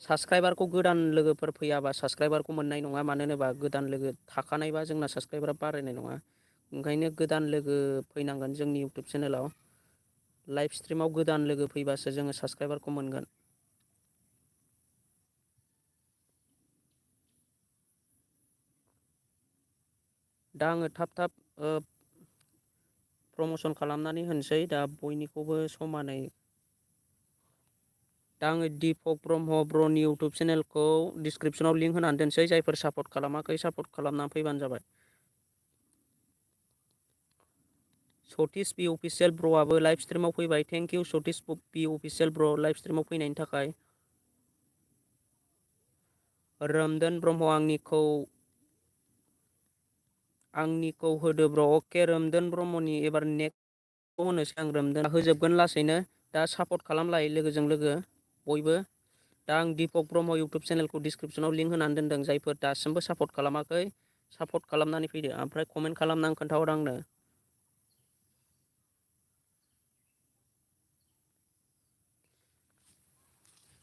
साबसक्राइबारखौ गोदान लोगोफोर फैयाबा साबसक्राइबारखौ मोननाय नङा। मानो होनोबा गोदान लोगो थाखानायबा जोंना साबसक्राइबारा बारायनाय नङा। ओंखायनो गोदान लोगो फैनांगोन जोंनि इउटुब चेनेलाव। लाइभ स्ट्रिमाव गोदान लोगो फैबासो जोङो साबसक्राइबारखौ मोनगोन। दा आङो थाब प्रमसन खालामनानै होनोसै दा बयनिखौबो समानै। दा आङो दिपक ब्रह्म ब्र'नि इउटुब चेनेलखौ डिसक्रिपसनाव लिंक होनानै दोनसै। जायफोर सापर्ट खालामाखै सापर्ट खालामनानै फैबानो जाबाय। सतिस पि अफिसियेल ब्र'आबो लाइभ स्ट्रिमाव फैबाय। Thank U Satish P official ब्र' लाइभ स्ट्रिमाव फैनायनि थाखाय। रोमदोन ब्रह्म आंनिखौ होदो ब्र'। अके रोमदोन ब्रह्मनि एबार नेक्स्ट होनोसै आं। रोमदोन होजोबगोन लासैनो। दा सापर्ट खालामलाय लोगोजों लोगो बयबो। दा आं दिपक ब्रह्म इउटुब चेनेलखौ डिसक्रिपसनाव लिंक होनानै दोनदों। जायफोर दासिमबो सापर्ट खालामाखै सापर्ट खालामनानै फैदो। ओमफ्राय कमेन्ट खालामनानै खोन्थाहर आंनो।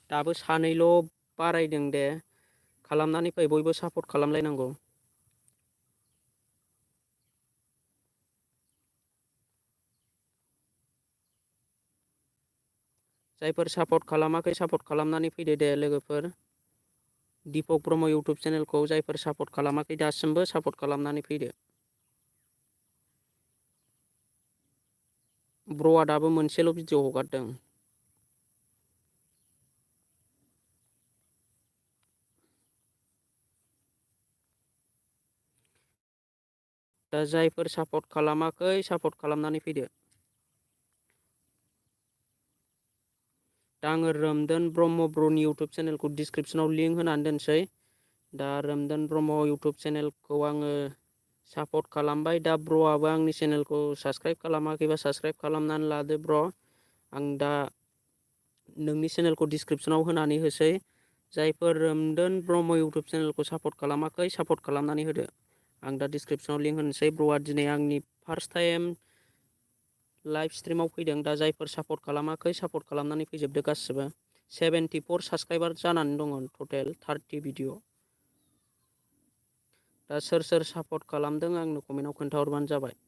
दाबो सानैल' बारायदों दे। खालामनानै फै बयबो सापर्ट खालामलायनांगौ। जायफोर सापर्ट खालामाखै सापर्ट खालामनानै फैदो दे लोगोफोर। दीपक ब्रह्म इउटुब चेनेलखौ जायफोर सापर्ट खालामाखै दासिमबो सापर्ट खालामनानै फैदो। ब्र'आ दाबो मोनसेल' भिडिअ हगारदों। दा जायफोर सापर्ट खालामाखै सापर्ट खालामनानै फैदो। दा आङो रोमदोन ब्रह्म ब्र'नि इउटुब चेनेलखौ डिसक्रिपसनाव लिंक होनानै दोनसै। दा रोमदोन ब्रह्म इउटुब चेनेलखौ आङो सापर्ट खालामबाय। दा ब्र'आबो आंनि चेनेलखौ साबस्क्राइब खालामाखैबा साबस्क्राइब खालामनानै लादो ब्र'। आं दा नोंनि चेनेलखौ डिसक्रिपसनाव होनानै होसै। जायफोर रोमदोन ब्रह्म इउटुब चेनेलखौ सापर्ट खालामाखै सापर्ट खालामनानै होदो। आं दा डिसक्रिपसनाव लिंक होनोसै। ब्र'आ दिनै आंनि फार्स्ट टाइम लाइभ स्ट्रिमाव फैदों। दा जायफोर सापर्ट खालामाखै सापर्ट खालामनानै फैजोबदो गासिबो। 74 साबस्क्राइबार जानानै दङ टटेल 30 भिडिअ। दा सोर सोर सापर्ट खालामदों आंनो कमेन्टआव खोन्थाहरबानो जाबाय।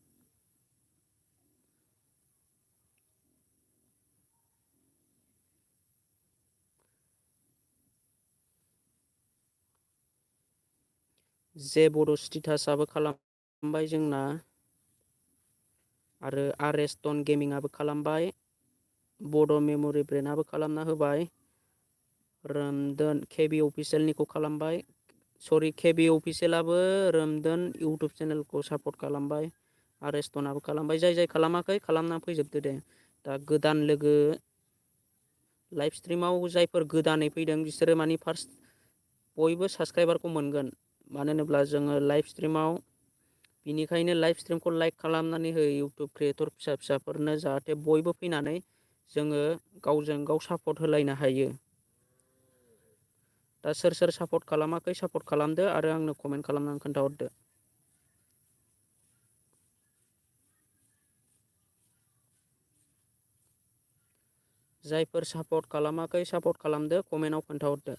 जे बड' स्टेटासआबो खालामबाय जोंना। आरो आरएस टन गेमिंआबो खालामबाय। बड' मेम'रि ब्रेन्डआबो खालामना होबाय। रोमदोन केबि अफिसियेलनिखौ खालामबाय। सरि केबि अफिसियेलाबो रोमदोन इउटुब चेनेलखौ सापर्ट खालामबाय। आरएस टनाबो खालामबाय। जाय जाय खालामाखै खालामना फैजोबदो दे। दा गोदान लोगो लाइभ स्ट्रिमाव जायफोर गोदानै फैदों बिसोरो मानि फार्स्ट बयबो साबस्क्राइबारखौ मोनगोन। मानो होनोब्ला जोङो लाइभ स्ट्रिमाव बिनिखायनो लाइभ स्ट्रिमखौ लाइक खालामनानै हो इउटुब क्रिएटर फिसा फिसाफोरनो जाहाथे बयबो फैनानै जोङो गावजों गाव सापर्ट होलायनो हायो। दा सोर सोर सापर्ट खालामाखै सापर्ट खालामदो आरो आंनो कमेन्ट खालामनानै खोन्थाहरदो। जायफोर सापर्ट खालामाखै सापर्ट खालामदो कमेन्टआव खोन्थाहरदो।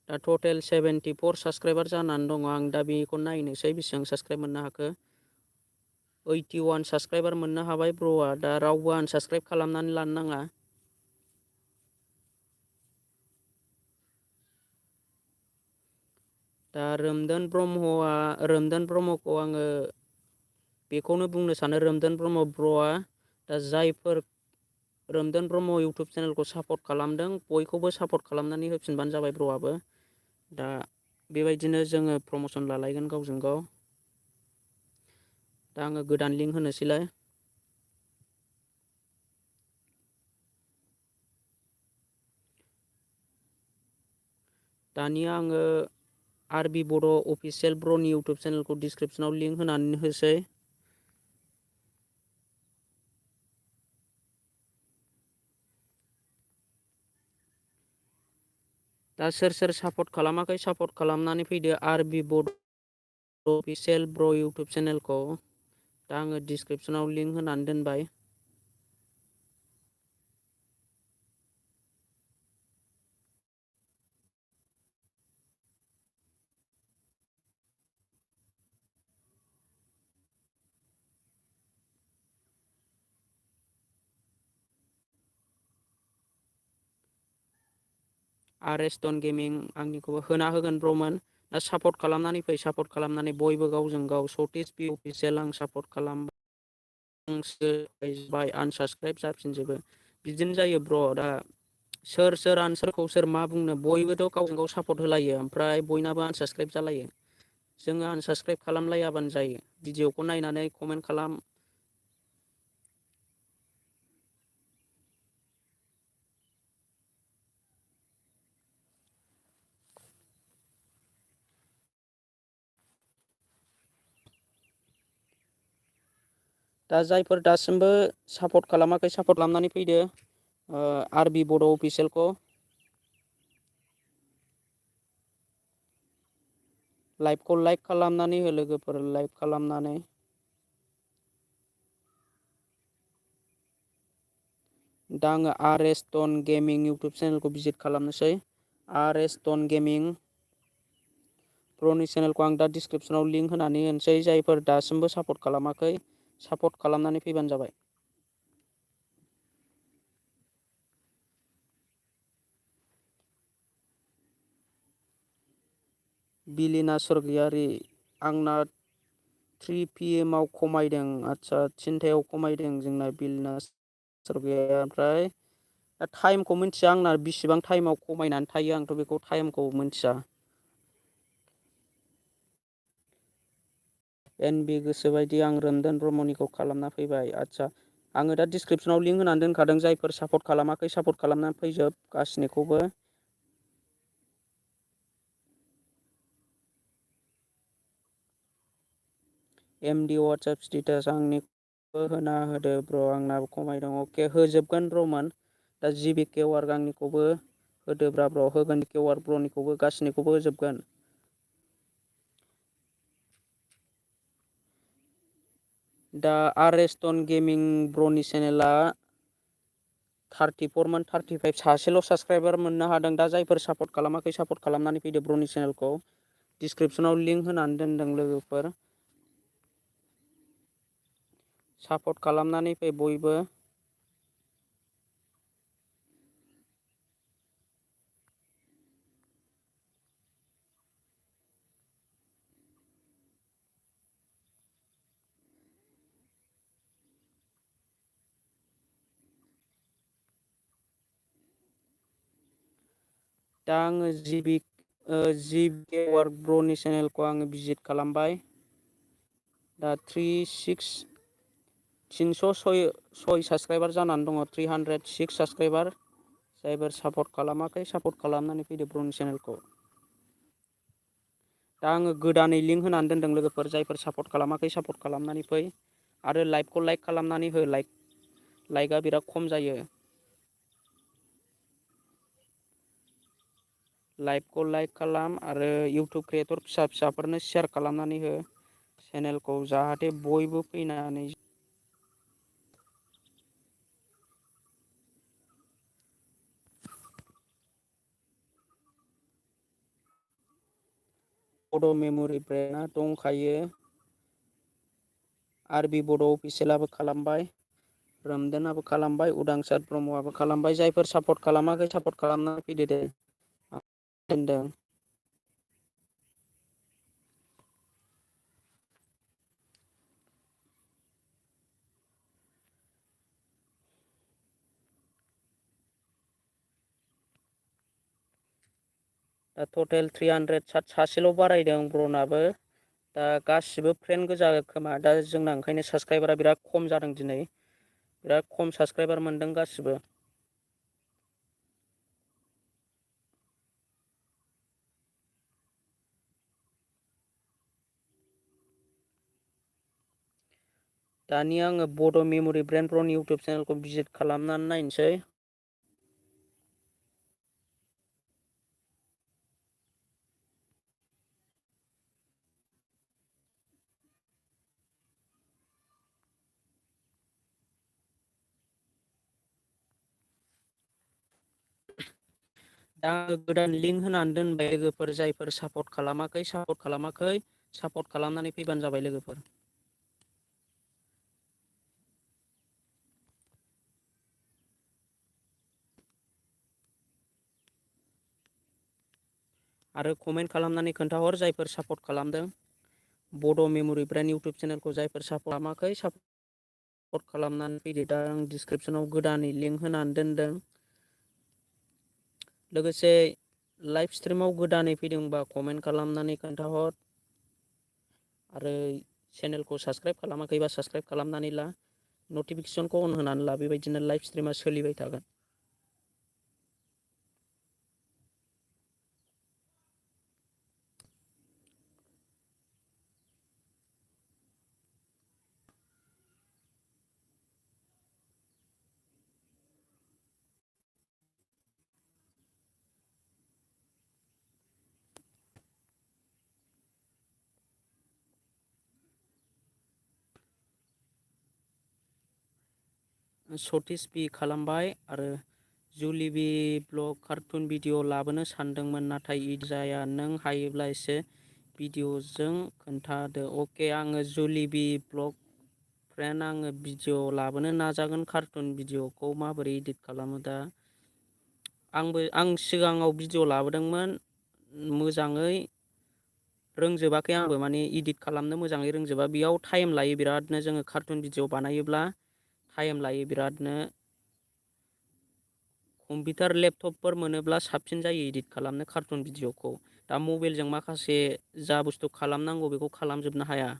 दा टटेल 74 साबस्क्राइबार जानानै दङ। आं दा बेखौ नायनोसै बेसेबां साबस्क्राइब मोननो हाखो। 81 साबस्क्राइबार मोननो हाबाय ब्र'आ। दा रावबो आनसाबस्क्राइब खालामनानै लानो नाङा। दा रोमदोन ब्रह्मखौ आङो बेखौनो बुंनो सानो रोमदोन ब्रह्म ब्र'आ दा जायफोर रोमदोन ब्रह्म इउटुब चेनेलखौ सापर्ट खालामदों बयखौबो सापर्ट खालामनानै होफिनबानो जाबाय ब्र'आबो। दा बेबायदिनो जोङो प्रमसन लालायगोन गावजों गाव। दा आङो गोदान लिंक होनोसैलाय। दानिया आङो आरबि बड' अफिसियेल ब्र'नि इउटुब चेनेलखौ डिसक्रिपसनाव लिंक होनानै होसै। दा सोर सोर सापर्ट खालामाखै सापर्ट खालामनानै फैदो आरबि बड' अफिसियेल ब्र' इउटुब चेनेलखौ। दा आङो डिसक्रिपसनाव लिंक होनानै दोनबाय। आरएस टन गेमिं आंनिखौबो होना होगोन ब्र'मोन। दा सापर्ट खालामनानै फै सापर्ट खालामनानै बयबो गावजों गाव सतीश पि अफिसियेल आं सापर्ट खालामबाय आनसाबस्क्राइब जाफिनजोबो बिदिनो जायो ब्र'। दा सोर सोरखौ सोर मा बुंनो बयबोथ' गावजों गाव सापर्ट होलायो ओमफ्राय बयनाबो आनसाबस्क्राइब जालायो। जोङो आनसाबस्क्राइब खालामलायाबानो जायो। भिडिअखौ नायनानै कमेन्ट खालाम। दा जायफोर दासिमबो सापर्ट खालामाखै सापर्ट खालामनानै फैदो आरबि बड' अफिसियेलखौ। लाइभखौ लाइक खालामनानै हो लोगोफोर लाइक खालामनानै। दा आङो आरएस टन गेमिं इउटुब चेनेलखौ भिजिट खालामनोसै। आरएस टन गेमिं ब्र'नि चेनेलखौ आं दा डिसक्रिपसनाव लिंक होनानै होनोसै। जायफोर दासिमबो सापर्ट खालामाखै सापर्ट खालामनानै फैबानो जाबाय। बिलिना सरगियारि आंना 3 PM आव खमायदों। आदसा 3थायाव खमायदों जोंना बिलिना सरगियारि। ओमफ्राय दा टाइमखौ मिथिया आंना बेसेबां टाइमाव खमायनानै थायो आंथ' बेखौ टाइमखौ मिथिया। एनबि गोसोबायदि आं रोमदोन ब्रह्मनिखौ खालामना फैबाय। आदसा आङो दा डिसक्रिपसनाव लिंक होनानै दोनखादों। जायफोर सापर्ट खालामाखै सापर्ट खालामनानै फैजोब गासिनिखौबो। एमडि वाट्सएप स्टेटास आंनिखौबो होना होदो ब्र' आंनाबो खमायदों। अके होजोबगोन ब्र'मोन। दा जिबि केवार आंनिखौबो होदोब्रा ब्र' होगोन केवार ब्र'निखौबो गासिनिखौबो होजोबगोन। दा आरेस्टन गेमिं ब्र'नि चेनेला 34मोन 35 सासेल' साबसक्राइबार मोननो हादों। दा जायफोर सापर्ट खालामाखै सापर्ट खालामनानै फैदो ब्र'नि चेनेलखौ। डिसक्रिपसनाव लिंक होनानै दोनदों लोगोफोर। सापर्ट खालामनानै फै बयबो। दा आङो जिबि केवार ब्र'नि चेनेलखौ आङो भिजिट खालामबाय। दा 306 साबसक्राइबार जानानै दङ। 306 साबसक्राइबार। जायफोर सापर्ट खालामाखै सापर्ट खालामनानै फैदो ब्र'नि चेनेलखौ। दा आङो गोदानै लिंक होनानै दोनदों लोगोफोर। जायफोर सापर्ट खालामाखै सापर्ट खालामनानै फै। आरो लाइभखौ लाइक खालामनानै हो। लाइकआ बिराद खम जायो। लाइभखौ लाइक खालाम आरो इउटुब क्रियेटर फिसा फिसाफोरनो शेयार खालामनानै हो। चेनेलखौ जाहाथे बयबो फैनानै बड' मेम'रि ब्रेन्डआ दंखायो। आरबि बड' अफिसियेलाबो खालामबाय। रोमदोनाबो खालामबाय। उदांसार ब्रह्मआबो खालामबाय। जायफोर सापर्ट खालामाखै सापर्ट खालामनानै फैदो दे। दोनदों। दा टटेल 300 सासेल' बारायदों ब्र'नाबो। दा गासिबो फ्रेन्ड गोजा खोमा। दा जोंना ओंखायनो साबसक्राइबारा बिराद खम जादों दिनै। बिराद खम साबसक्राइबार मोनदों गासिबो। दानिया आङो बड' मेम'रि ब्रेन्ड ब्र'नि इउटुब चेनेलखौ भिजिट खालामनानै नायनोसै। दा गोदान लिंक होनानै दोनबाय लोगोफोर। जायफोर सापर्ट खालामाखै सापर्ट खालामनानै फैबानो जाबाय लोगोफोर। आरो कमेन्ट खालामनानै खोन्थाहर जायफोर सापर्ट खालामदों। बड' मेम'रि ब्रेन्ड इउटुब चेनेलखौ जायफोर सापर्ट खालामाखै सापर्ट खालामनानै फैदो। दा आं डिसक्रिपसनाव गोदानै लिंक होनानै दोनदों। लोगोसे लाइभ स्ट्रिमाव गोदानै फैदोंबा कमेन्ट खालामनानै खोन्थाहर। आरो चेनेलखौ साबसक्राइब खालामाखैबा साबसक्राइब खालामनानै ला। नटिफिकेसनखौ अन होनानै ला। बेबायदिनो लाइभ स्ट्रिमा सोलिबाय थागोन। सतीश बि खालामबाय आरो जुलिबि ब्लग कार्टुन भिडिअ लाबोनो सानदोंमोन नाथाय इद जाया। नों हायोब्ला एसे भिडिअजों खोन्थादो। अके आङो जुलिबि ब्लग फ्रेन्ड आङो भिडिअ लाबोनो नाजागोन। कार्टुन भिडिअखौ माबोरै इदिट खालामो। दा आं सिगाङाव भिडिअ लाबोदोंमोन मोजाङै रोंजोबाखै आंबो माने इदिट खालामनो मोजाङै रोंजोबा। बेयाव टाइम लायो बिरादनो, जोङो कार्टुन भिडिअ बानायोब्ला टाइम लायो बिरादनो। कम्पिउटार लेपटपफोर मोनोब्ला साबसिन जायो इदिट खालामनो कार्टुन भिडिअखौ। दा मबाइलजों माखासे जा बुस्थु खालामनांगौ बेखौ खालामजोबनो हाया।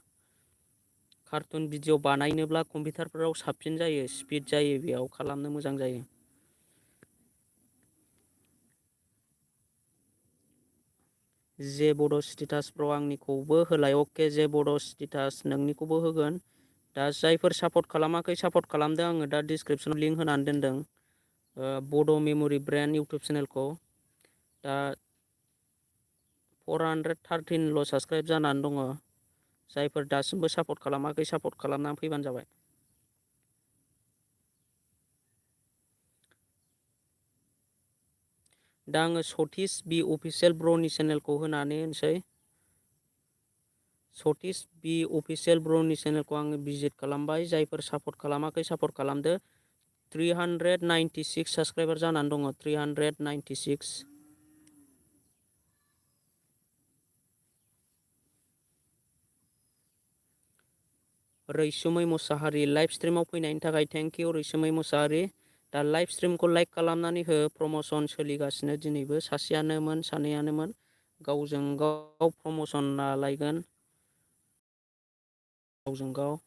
कार्टुन भिडिअ बानायनोब्ला कम्पिउटारफोराव साबसिन जायो, स्पिड जायो, बेयाव खालामनो मोजां जायो। जे बड' स्टेटास ब्र' आंनिखौबो होलाय। अके जे बड' स्टेटास नोंनिखौबो होगोन। दा जायफोर सापर्ट खालामाखै सापर्ट खालामदो। आङो दा डिसक्रिपसनाव लिंक होनानै दोनदों बड' मेम'रि ब्रेन्ड इउटुब चेनेलखौ। दा 413ल' साबसक्राइब जानानै दङ। जायफोर दासिमबो सापर्ट खालामाखै सापर्ट खालामनानै फैबानो जाबाय। दा आङो सतीश बि अफिसियेल ब्र'नि चेनेलखौ होनानै होनोसै। सतीश बि अफिसियेल ब्र'नि चेनेलखौ आङो भिजिट खालामबाय। जायफोर सापर्ट खालामाखै सापर्ट खालामदो। 396 साबसक्राइबार जानानै दङ। 396। रैसुमै मुसाहारि लाइभ स्ट्रिमाव फैनायनि थाखाय थेंक इउ रैसुमै मुसाहारि। दा लाइभ स्ट्रिमखौ लाइक खालामनानै हो। प्रमसन सोलिगासिनो दिनैबो सासेयानोमोन सानैयानोमोन गावजों गाव प्रमसन लालायगोन गावजों गाव।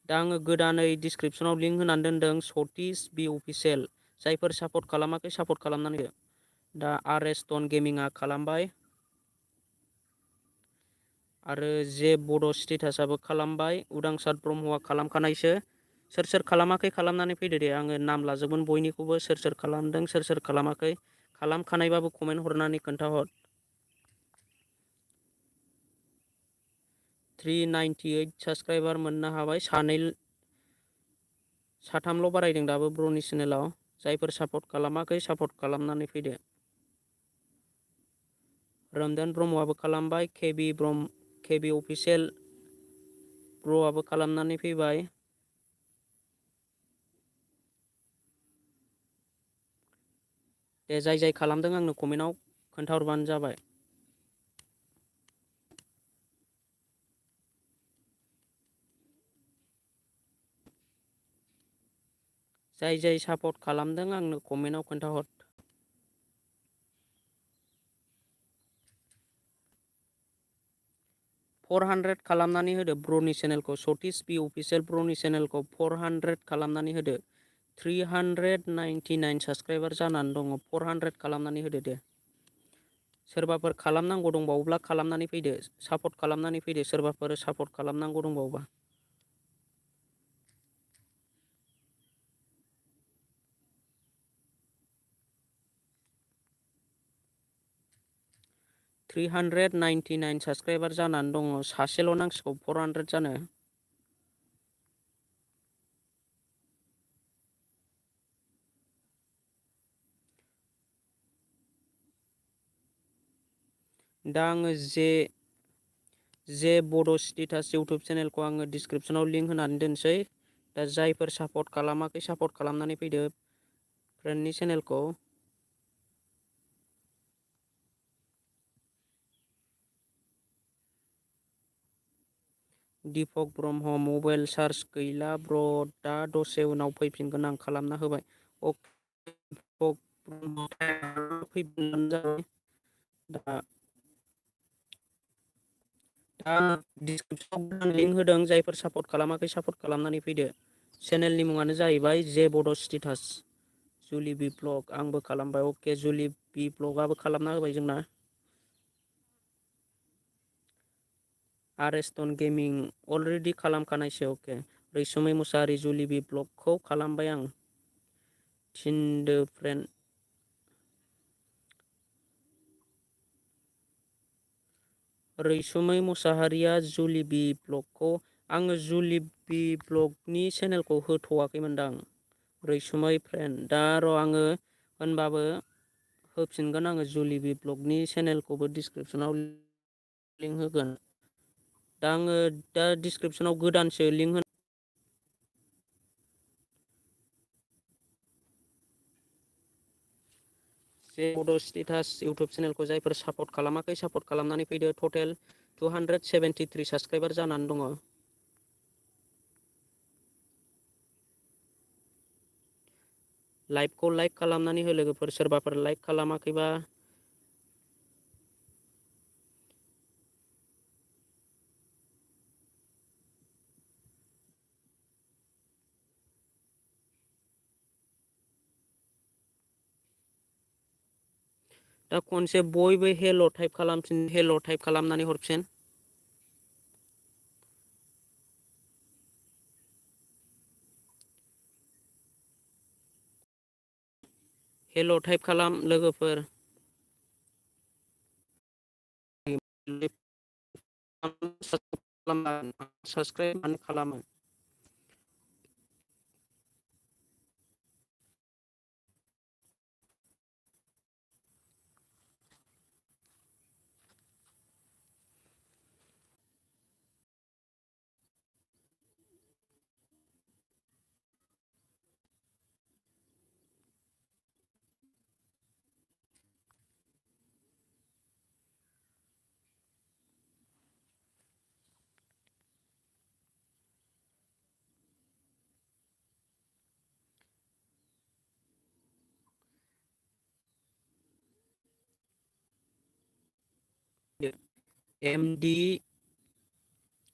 दा आङो गोदानै डिसक्रिपसनाव लिंक होनानै दोनदों सतीश बि अफिसियेल। जायफोर सापर्ट खालामाखै सापर्ट खालामनानै हो। दा आर.एस. टन गेमिंआ खालामबाय आरो जे बड' स्टेटासआबो खालामबाय। उदांसार ब्रह्मआ खालामखानायसो। सोर सोर खालामाखै खालामनानै फैदो दे। आङो नाम लाजोबगोन बयनिखौबो सोर सोर खालामदों सोर सोर खालामाखै। खालामखानायबाबो कमेन्ट हरनानै खोन्थाहर। 398 साबसक्राइबार मोननो हाबाय। साथामल' बारायदों दाबो ब्र'नि चेनेलाव। जायफोर सापर्ट खालामाखै सापर्ट खालामनानै फैदो। रमजान ब्रह्मआबो खालामबाय। केबि अफिसियेल ब्र'आबो खालामनानै फैबाय। दे जाय जाय खालामदों आंनो कमेन्टआव खोन्थाहरबानो जाबाय। जाय जाय सापर्ट खालामदों आंनो कमेन्टआव खोन्थाहर। $400 खालामनानै होदो ब्र'नि चेनेलखौ। सतीश बि अफिसियेल ब्र'नि चेनेलखौ 400 खालामनानै होदो। 399 साबसक्राइबार जानानै दङ। 400 खालामनानै होदो दे। सोरबाफोर खालामनांगौ दंबावोब्ला खालामनानै फैदो। सापर्ट खालामनानै फैदो सोरबाफोर सापर्ट खालामनांगौ दंबावोबा। $399 साबसक्राइबार जानानै दङ। सासेल' नांसिगौ 400 जानो। दा आङो जे बड' स्टेटास इउटुब चेनेलखौ आङो डिसक्रिपसनाव लिंक होनानै दोनसै। दा जायफोर सापर्ट खालामाखै सापर्ट खालामनानै फैदो फ्रेन्डनि चेनेलखौ। दीपक ब्रह्म मबाइल चार्ज गैला ब्र' दा दसे उनाव फैफिनगोन आं खालामना होबाय। दीपक ब्रह्म फैफिनबानो जाबाय। दा डिसक्रिपसनाव लिंक होदों। जायफोर सापर्ट खालामाखै सापर्ट खालामनानै फैदो। चेनेलनि मुङानो जाहैबाय जे बड' स्टेटास। जुलि बि ब्लग आंबो खालामबाय। अके जुलि बि ब्लगआबो खालामना होबाय जोंना। आर.एस. टन गेमिं अलरेडि खालामखानायसो। अके रैसुमै मुसाहारि जुलि बि ब्लगखौ खालामबाय आं। थिनदो फ्रेन्ड। रैसुमै मुसाहारिया जुलि बि ब्लगखौ आङो जुलि बि ब्लगनि चेनेलखौ होथ'वाखैमोनदां। रैसुमै फ्रेन्ड दा र' आङो होनबाबो होफिनगोन आङो जुलि बि ब्लगनि चेनेलखौबो डिसक्रिपसनाव लिंक होगोन। दा आङो दा डिसक्रिपसनाव गोदानसो लिंक होनो जे बड' स्टेटास इउटुब चेनेलखौ जायफोर सापर्ट खालामाखै सापर्ट खालामनानै फैदो। टटेल 273 साबस्क्राइबार जानानै दङ। लाइभखौ लाइक खालामनानै हो लोगोफोर, सोरबाफोर लाइक खालामाखैबा दा खनसे बयबो हेल' टाइप खालामफिन, हेल' टाइप खालामनानै हरफिन। हेल' टाइप खालाम लोगोफोर। साबस्क्राइब मानो खालामो?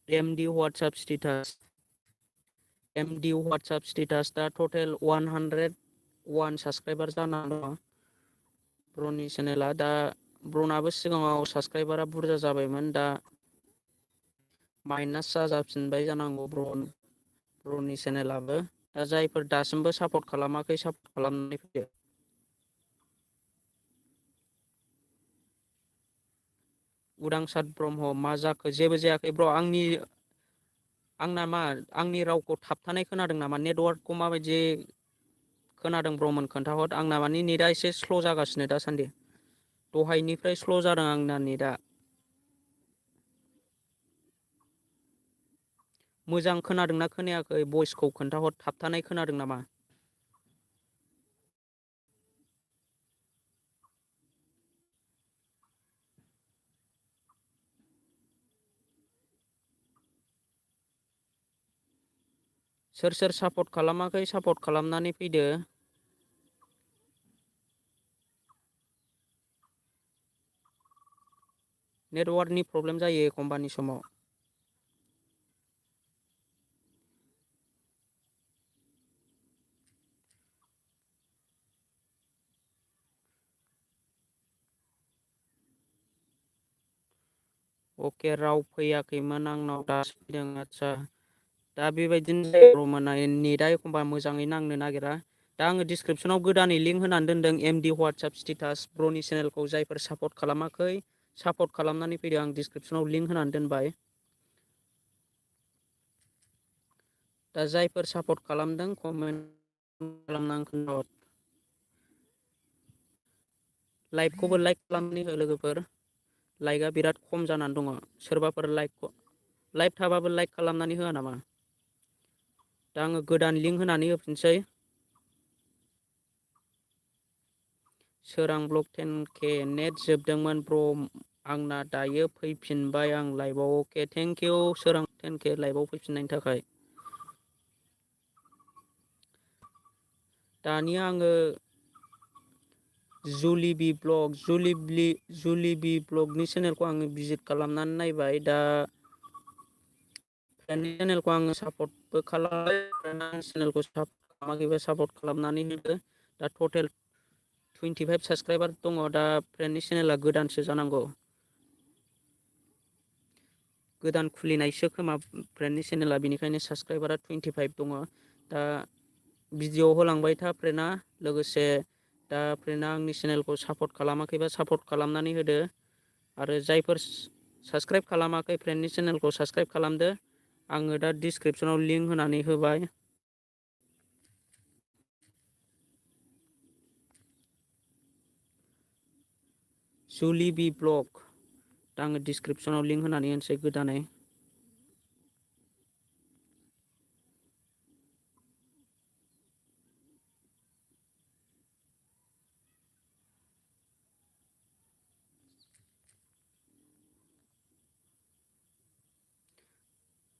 MD WhatsApp status, MD WhatsApp status दा टटेल 101 साबस्क्राइबार जानानै दङ। ब्र'नि चेनेला दा ब्र'नाबो सिगाङाव साबस्क्राइबारा बुरजा जाबायमोन, दा माइनास जाफिनबाय जानांगौ ब्र'नि चेनेलाबो। दा जायफोर दासिमबो सापर्ट खालामाखै सापर्ट खालामनानै फैदो। उदांसार ब्रह्म मा जाखो? जेबो जायाखै ब्र'। आंनि रावखौ थाबथानाय खोनादों नामा? नेटवार्कखौ माबायदि खोनादों ब्र'मोन खोन्थाहर। आंना मानि नेटआ एसे स्ल' जागासिनो दासान्दि। दहायनिफ्राय स्ल' जादों आंना नेटआ। मोजां खोनादोंना खोनायाखै? भइसखौ खोन्थाहर। थाबथानाय खोनादों नामा? सोर सोर सापर्ट खालामाखै सापर्ट खालामनानै फैदो। नेटवार्कनि प्रब्लेम जायो एखमबानि समाव। अके, राव फैयाखैमोन आंनाव, दासो फैदों। आदसा, दा बेबायदिनो जायो नेटआ एखमबा मोजाङै नांनो नागिरा। दा आङो डिसक्रिपसनाव गोदानै लिंक होनानै दोनदों एमडि WhatsApp स्टेटास ब्र'नि चेनेलखौ जायफोर सापर्ट खालामाखै सापर्ट खालामनानै फैदो। आं डिसक्रिपसनाव लिंक होनानै दोनबाय। दा जायफोर सापर्ट खालामदों कमेन्ट खालामनानै खोन्थाहर। लाइभखौबो लाइक खालामनानै हो लोगोफोर। लाइकआ बिराद खम जानानै दङ। सोरबाफोर लाइभ थाबाबो लाइक खालामनानै होआ नामा? दा आङो गोदान लिंक होनानै होफिनसै। सोरां ब्लक 10K नेट जोबदोंमोन ब्र'। आंना दायो फैफिनबाय आं लाइभआव। अके, थेंकिउ सोरां 10K लाइभआव फैफिननायनि थाखाय। दानिया आङो जुलिबि ब्लगनि चेनेलखौ आङो भिजिट खालामनानै नायबाय। दा फ्रेन्डनि चेनेलखौ आङो सापर्टबो खालामबाय। चेनेलखौ सापर्ट खालामाखैबा सापर्ट खालामनानै होदो। दा टटेल 25 साबस्क्राइबार दङ। दा फ्रेन्डनि चेनेला गोदानसो जानांगौ। गोदान खुलिनायसो खोमा फ्रेन्डनि चेनेला, बेनिखायनो साबस्क्राइबारा 25 दङ। दा भिडिअ होलांबाय था फ्रेन्डआ। लोगोसे दा फ्रेन्डआ आंनि चेनेलखौ सापर्ट खालामाखैबा सापर्ट खालामनानै होदो। आरो जायफोर साबस्क्राइब खालामाखै फ्रेन्डनि चेनेलखौ साबस्क्राइब खालामदो। आङो दा डिसक्रिपसनाव लिंक होनानै होबाय। जुलिबि ब्लग, दा आङो डिसक्रिपसनाव लिंक होनानै होनोसै गोदानै।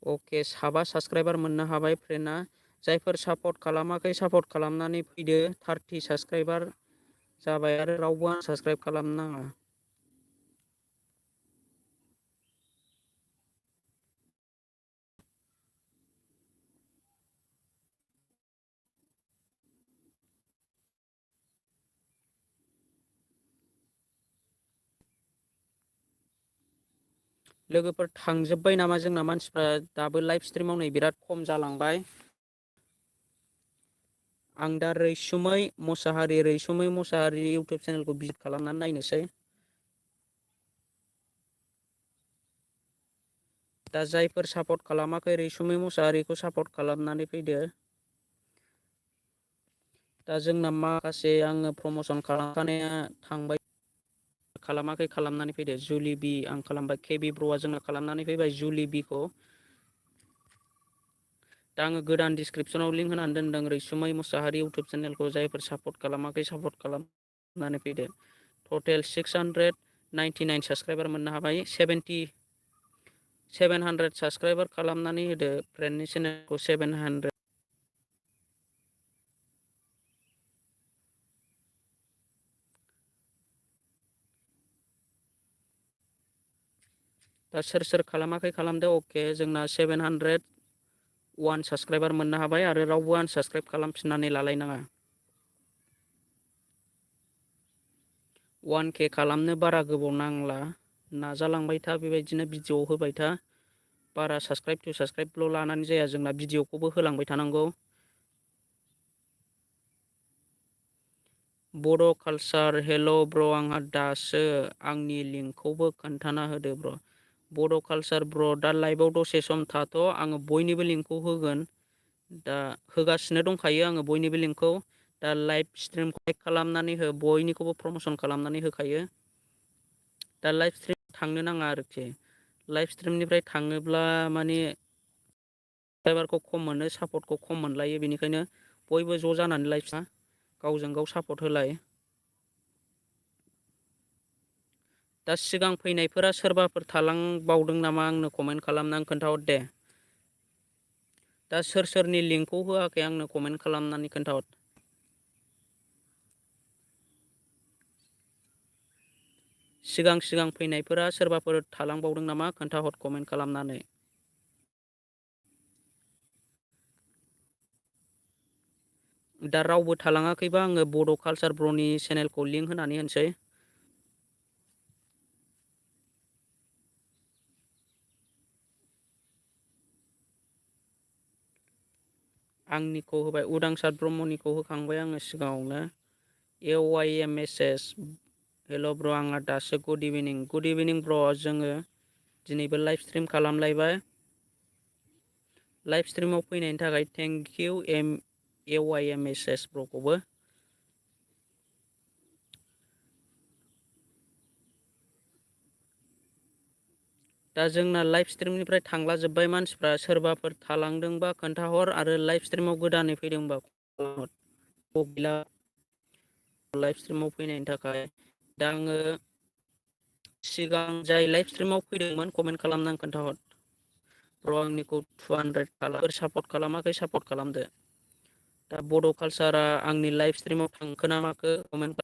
अके साबा साबस्क्राइबार मोननो हाबाय फ्रेन्डआ। जायफोर सापर्ट खालामाखै सापर्ट खालामनानै फैदो। 30 साबस्क्राइबार जाबाय आरो रावबो आनसाबस्क्राइब खालामनो नाङा। लोगोफोर थांजोब्बाय नामा जोंना मानसिफ्रा? दाबो लाइभ स्ट्रिमाव नै बिराद खम जालांबाय। आं दा रैसुमै मुसाहारि इउटुब चेनेलखौ भिजिट खालामनानै नायनोसै। दा जायफोर सापर्ट खालामाखै रैसुमै मुसाहारिखौ सापर्ट खालामनानै फैदो। दा जोंना माखासे आङो प्रमसन खालामखानाया थांबाय। खालामाखै खालामनानै फैदो। जुलि बि आं खालामबाय। केबि ब्र'आ जोंना खालामनानै फैबाय जुलि बिखौ। दा आङो गोदान डिसक्रिपसनाव लिंक होनानै दोनदों रैसुमै मुसाहारि इउटुब चेनेलखौ। जायफोर सापर्ट खालामाखै सापर्ट खालामनानै फैदो। टटेल 699 साबस्क्राइबार मोननो हाबाय। 700 साबस्क्राइबार खालामनानै होदो फ्रेन्डनि चेनेलखौ 700। दा सोर सोर खालामाखै खालामदो। अके जोंना 701 साबस्क्राइबार मोननो हाबाय आरो रावबो आनसाबस्क्राइब खालामफिननानै लालायनाङा। 1K खालामनो बारा गोबाव नांला। नाजालांबाय था बेबायदिनो भिडिअ होबाय था। बारा साबस्क्राइबल' लानानै जाया जोंना भिडिअखौबो होलांबाय थानांगौ। बड' कालचार हेल' ब्र' आंहा दासो आंनि लिंकखौबो खोन्थाना होदो ब्र'। बड' कालचार ब्र' दा लाइभआव दसे सम थाथ'। आङो बयनिबो लिंकखौ होगोन। दा होगासिनो दंखायो आङो बयनिबो लिंकखौ। दा लाइभ स्ट्रिमखौ लाइक खालामनानै हो। बयनिखौबो प्रमसन खालामनानै होखायो। दा लाइभ स्ट्रिम थांनो नाङा आरोखि। लाइभ स्ट्रिमनिफ्राय थाङोब्ला माने साबस्क्राइबारखौ खम मोनो सापर्टखौ खम मोनलायो। बेनिखायनो बयबो ज' जानानै लाइभ गावजों गाव सापर्ट होलाय। दा सिगां फैनायफोरा सोरबाफोर थालांबावदों नामा आंनो कमेन्ट खालामनानै खोन्थाहर दे। दा सोर सोरनि लिंकखौ होआखै आंनो कमेन्ट खालामनानै खोन्थाहर। सिगां फैनायफोरा सोरबाफोर थालांबावदों नामा खोन्थाहर कमेन्ट खालामनानै। दा रावबो थालाङाखैबा आङो बड' कालचार ब्र'नि चेनेलखौ लिंक होनानै होनोसै। आंनिखौ होबाय। उदांसार ब्रह्मनिखौ होखांबाय आङो सिगाङावनो। AYMSS हेल' ब्र' आंहा दासो गुड इभिनिं ब्र'। जोङो दिनैबो लाइभ स्ट्रिम खालामलायबाय। लाइभ स्ट्रिमाव फैनायनि थाखाय थेंक इउ AYMSS ब्र'खौबो। दा जोंना लाइभ स्ट्रिमनिफ्राय थांला जोब्बाय मानसिफ्रा। सोरबाफोर थालांदोंबा खोन्थाहर आरो लाइभ स्ट्रिमाव गोदानै फैदोंबा गैला लाइभ स्ट्रिमाव फैनायनि थाखाय। दा आङो सिगां जाय लाइभ स्ट्रिमाव फैदोंमोन कमेन्ट खालामनानै खोन्थाहर। र' आंनिखौ 200 सापर्ट खालामाखै सापर्ट खालामदो। दा बड' कालचारा आंनि लाइभ स्ट्रिमाव थांखो ना माखो कमेन्ट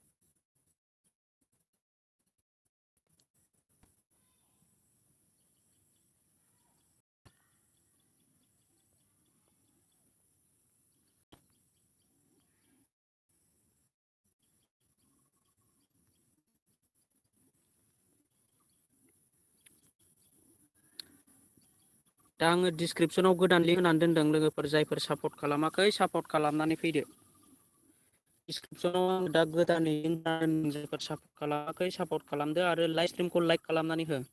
दा आङो डिसक्रिपसनाव गोदान लिंक होनानै दोनदों। लोगोफोर जायफोर सापर्ट खालामाखै सापर्ट खालामनानै फैदो। डिसक्रिपसनाव आं दा गोदानै लिंक होना दोनदों। जायफोर सापर्ट खालामाखै सापर्ट खालामदो आरो लाइभ स्ट्रिमखौ लाइक खालामनानै हो।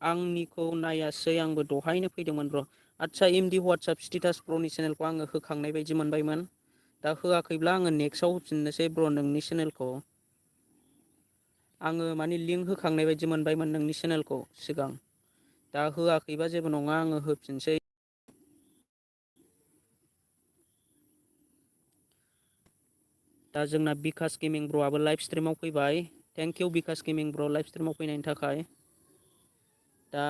आंनिखौ नायासै आंबो दहायनो फैदोंमोन ब्र'। आदसा MD वाट्सएप स्टेटास ब्र'नि चेनेलखौ आङो होखांनाय बायदि मोनबायमोन। दा होआखैब्ला आङो नेक्स्टआव होफिननोसै ब्र' नोंनि चेनेलखौ। आङो माने लिंक होखांनाय बायदि मोनबायमोन नोंनि चेनेलखौ सिगां। दा होआखैबा जेबो नङा आङो होफिनसै। दा जोंना बिकास गेमिं ब्र'आबो लाइभ स्ट्रिमाव फैबाय। थेंक इउ बिकास गेमिं ब्र' लाइभ स्ट्रिमाव फैनायनि थाखाय। दा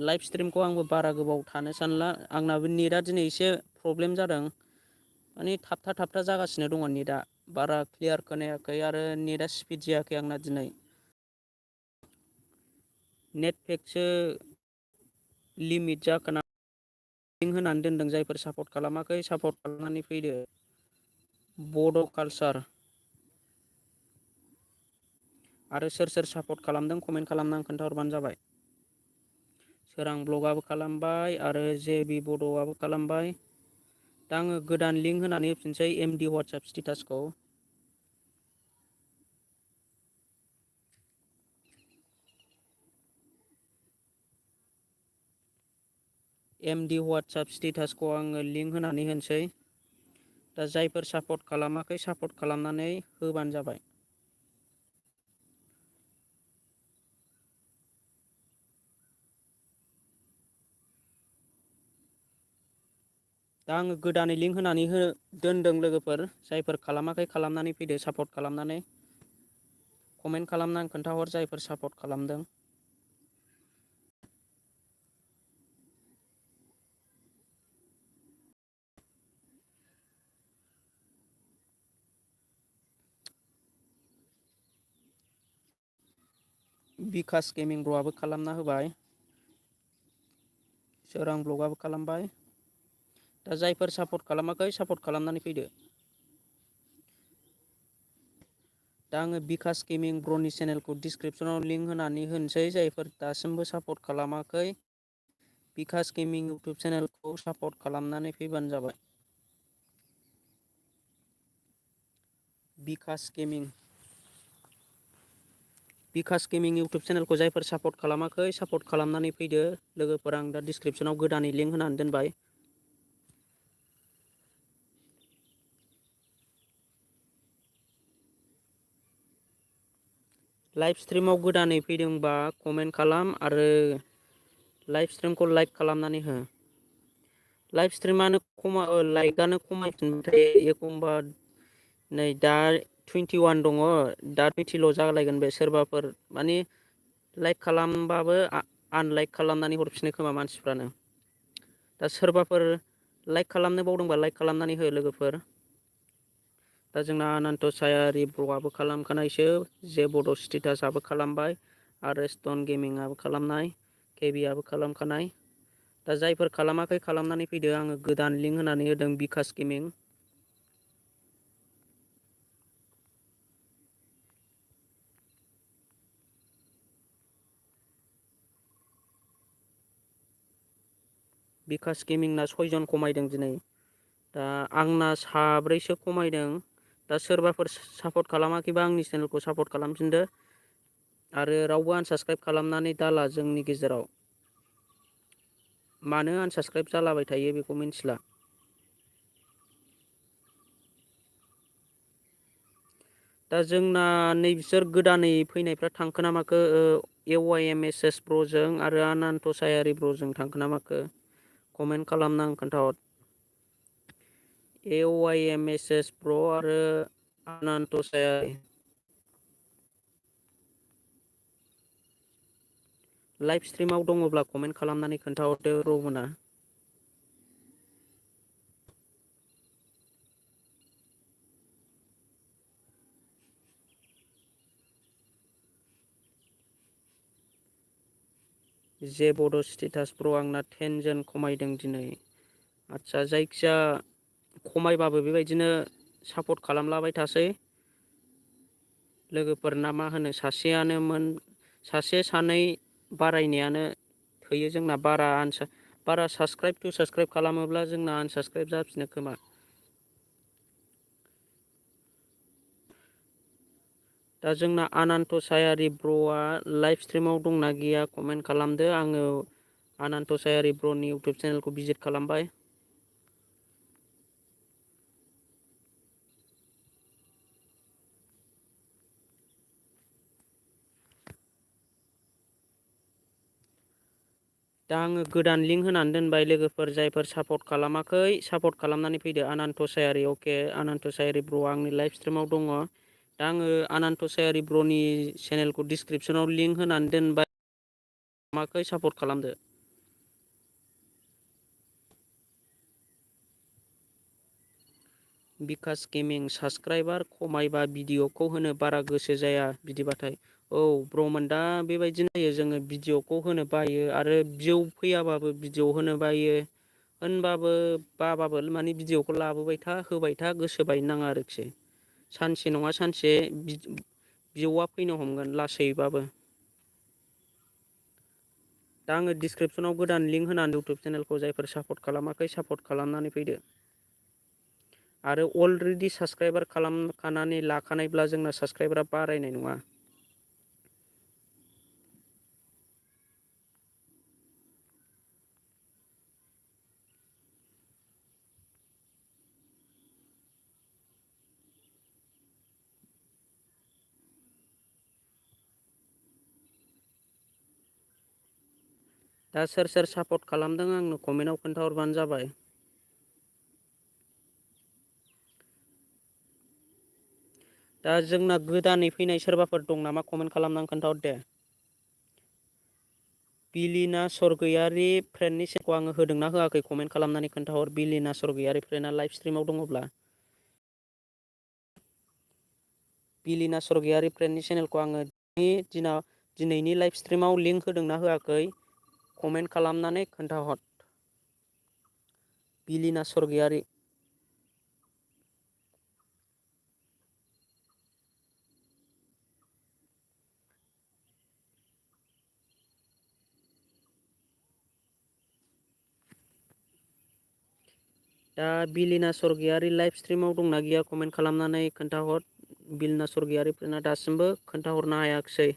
लाइभ स्ट्रिमखौ आंबो बारा गोबाव थानो सानला। आंनाबो नेटआ दिनै एसे प्रब्लेम जादों। माने थाबथा जागासिनो दङ नेटआ। बारा क्लियार खोनायाखै आरो नेटआ स्पिड जायाखै आंना दिनै। नेटपेकसो लिमिट जाखोना होनानै दोनदों। जायफोर सापर्ट खालामाखै सापर्ट खालामनानै फैदो। बड' कालचार आरो सोर सापर्ट खालामदों कमेन्ट खालामनानै खोन्थाहरबानो जाबाय। सोरां ब्लगआबो खालामबाय आरो जे बि बड'आबो खालामबाय। दा आङो गोदान लिंक होनानै होफिनसै एमडि वाट्सएप स्टेटासखौ। एमडि वाट्सएप स्टेटासखौ आङो लिंक होनानै होनोसै। दा जायफोर सापर्ट खालामाखै सापर्ट खालामनानै होबानो जाबाय। दा आङो गोदानै लिंक होनानै दोनदों लोगोफोर। जायफोर खालामाखै खालामनानै फैदो सापर्ट खालामनानै। कमेन्ट खालामनानै खोन्थाहर जायफोर सापर्ट खालामदों। बिकास गेमिं ब्र'आबो खालामना होबाय। सोरां ब्लगआबो खालामबाय। दा जायफोर सापर्ट खालामाखै सापर्ट खालामनानै फैदो। दा आङो बिकास गेमिं ब्र'नि चेनेलखौ डिसक्रिपसनाव लिंक होनानै होनोसै। जायफोर दासिमबो सापर्ट खालामाखै बिकास गेमिं इउटुब चेनेलखौ सापर्ट खालामनानै फैबानो जाबाय। बिकास गेमिं इउटुब चेनेलखौ जायफोर सापर्ट खालामाखै सापर्ट खालामनानै फैदो लोगोफोर। आं दा डिसक्रिपसनाव गोदानै लिंक होनानै दोनबाय। लाइभ स्ट्रिमाव गोदानै फैदोंबा कमेन्ट खालाम आरो लाइभ स्ट्रिमखौ लाइक खालामनानै हो। लाइभ स्ट्रिमानो लाइकआनो खमायफिनबाय एखमबा। नै दा 21 दङ। दा 20ल' जालायगोन बे। सोरबाफोर माने लाइक खालामबाबो आनलाइक खालामनानै हरफिनो खोमा मानसिफ्रानो। दा सोरबाफोर लाइक खालामनो बावदोंबा लाइक खालामनानै हो लोगोफोर। दा जोंना आनान्त सायारि ब्र'आबो खालामखानायसो। जे बड' स्टेटासआबो खालामबाय आरो स्टन गेमिंआबो खालामनाय। केबिआबो खालामखानाय। दा जायफोर खालामाखै खालामनानै फैदो। आङो गोदान लिंक होनानै होदों बिकास गेमिं। बिकास गेमिंना 6 जन खमायदों दिनै। दा आंना साब्रैसो खमायदों। दा सोरबाफोर सापर्ट खालामाखैबा आंनि चेनेलखौ सापर्ट खालामफिनदो। आरो रावबो आनसाबसक्राइब खालामनानै दाला जोंनि गेजेराव। मानो आनसाबसक्राइब जालाबाय थायो बेखौ मिन्थिला। दा जोंना नैबिसोर गोदानै फैनायफ्रा थांखो ना माखो AYMSS ब्र'जों आरो आनान्त सायारि ब्र'जों थांखो ना माखो कमेन्ट खालामना खोन्थाहर। AYMSS ब्र' आरो आनान्त सायारि। लाइभ स्ट्रिमाव दङब्ला कमेन्ट खालामनानै खोन्थाहरदो रमोना। जे बड' स्टेटास ब्र' आंना 10 जन खमायदों दिनै। आदसा जायखिया खमायबाबो बेबायदिनो सापर्ट खालामलाबाय थासै। लोगोफोर ना मा होनो सासेयानोमोन सासे सानै बारायनायानो थोयो जोंना। बारा साबसक्राइब टु साबसक्राइब खालामोब्ला जोंना आनसाबसक्राइब जाफिनो खोमा। दा जोंना आनान्त सायारि ब्र'आ लाइभ स्ट्रिमाव दंना गैया कमेन्ट खालामदो। आङो आनान्त सायारि ब्र'नि इउटुब चेनेलखौ भिजिट खालामबाय। दा आङो गोदान लिंक होनानै दोनबाय लोगोफोर। जायफोर सापर्ट खालामाखै सापर्ट खालामनानै फैदो। आनान्त सायारि अके आनान्त सायारि ब्र'आ आंनि लाइभ स्ट्रिमाव दङ। दा आङो आनान्त सायारि ब्र'नि चेनेलखौ डिसक्रिपसनाव लिंक होनानै दोनबाय। खालामाखै सापर्ट खालामदो। बिकास गेमिं साबस्क्राइबार खमायबा भिडिअखौ होनो बारा गोसो जाया बिदिबाथाय। औ ब्रमोन दा बेबायदिनो जायो जोङो भिडिअखौ होनो बायो आरो भिउ फैयाबाबो भिडिअ होनो बायो। होनबाबो बाबाबो माने भिडिअखौ लाबोबाय था होबाय था गोसो बायनो नाङा आरोखि। सानसे नङा सानसे भिउआ फैनो हमगोन लासैबाबो। दा आङो डिसक्रिपसनाव गोदान लिंक होनानै इउटुब चेनेलखौ जायफोर सापर्ट खालामाखै सापर्ट खालामनानै फैदो। आरो अलरेडि साबस्क्राइबार खालामखानानै लाखानायब्ला जोंना साबस्क्राइबारा बारायनाय नङा। दा सोर सोर सापर्ट खालामदों आंनो कमेन्टआव खोन्थाहरबानो जाबाय। दा जोंना गोदानै फैनाय सोरबाफोर दं नामा कमेन्ट खालामनानै खोन्थाहर दे। बिलिना सरगयारि फ्रेन्डनि सेरखौ आङो होदोंना होआखै कमेन्ट खालामनानै खोन्थाहर। बिलिना सरगयारि फ्रेन्डआ लाइभ स्ट्रिमाव दङब्ला। बिलिना सरगयारि फ्रेन्डनि चेनेलखौ आङो दिनैनि लाइभ स्ट्रिमाव लिंक होदोंना होआखै कमेन्ट खालामनानै खोन्थाहर। बिलिना सरगयारि। दा बिलिना सरगयारि लाइभ स्ट्रिमाव दंना गैया कमेन्ट खालामनानै खोन्थाहर। बिलिना सरगयारि फ्रेन्डआ दासिमबो खोन्थाहरनो हायाखिसै।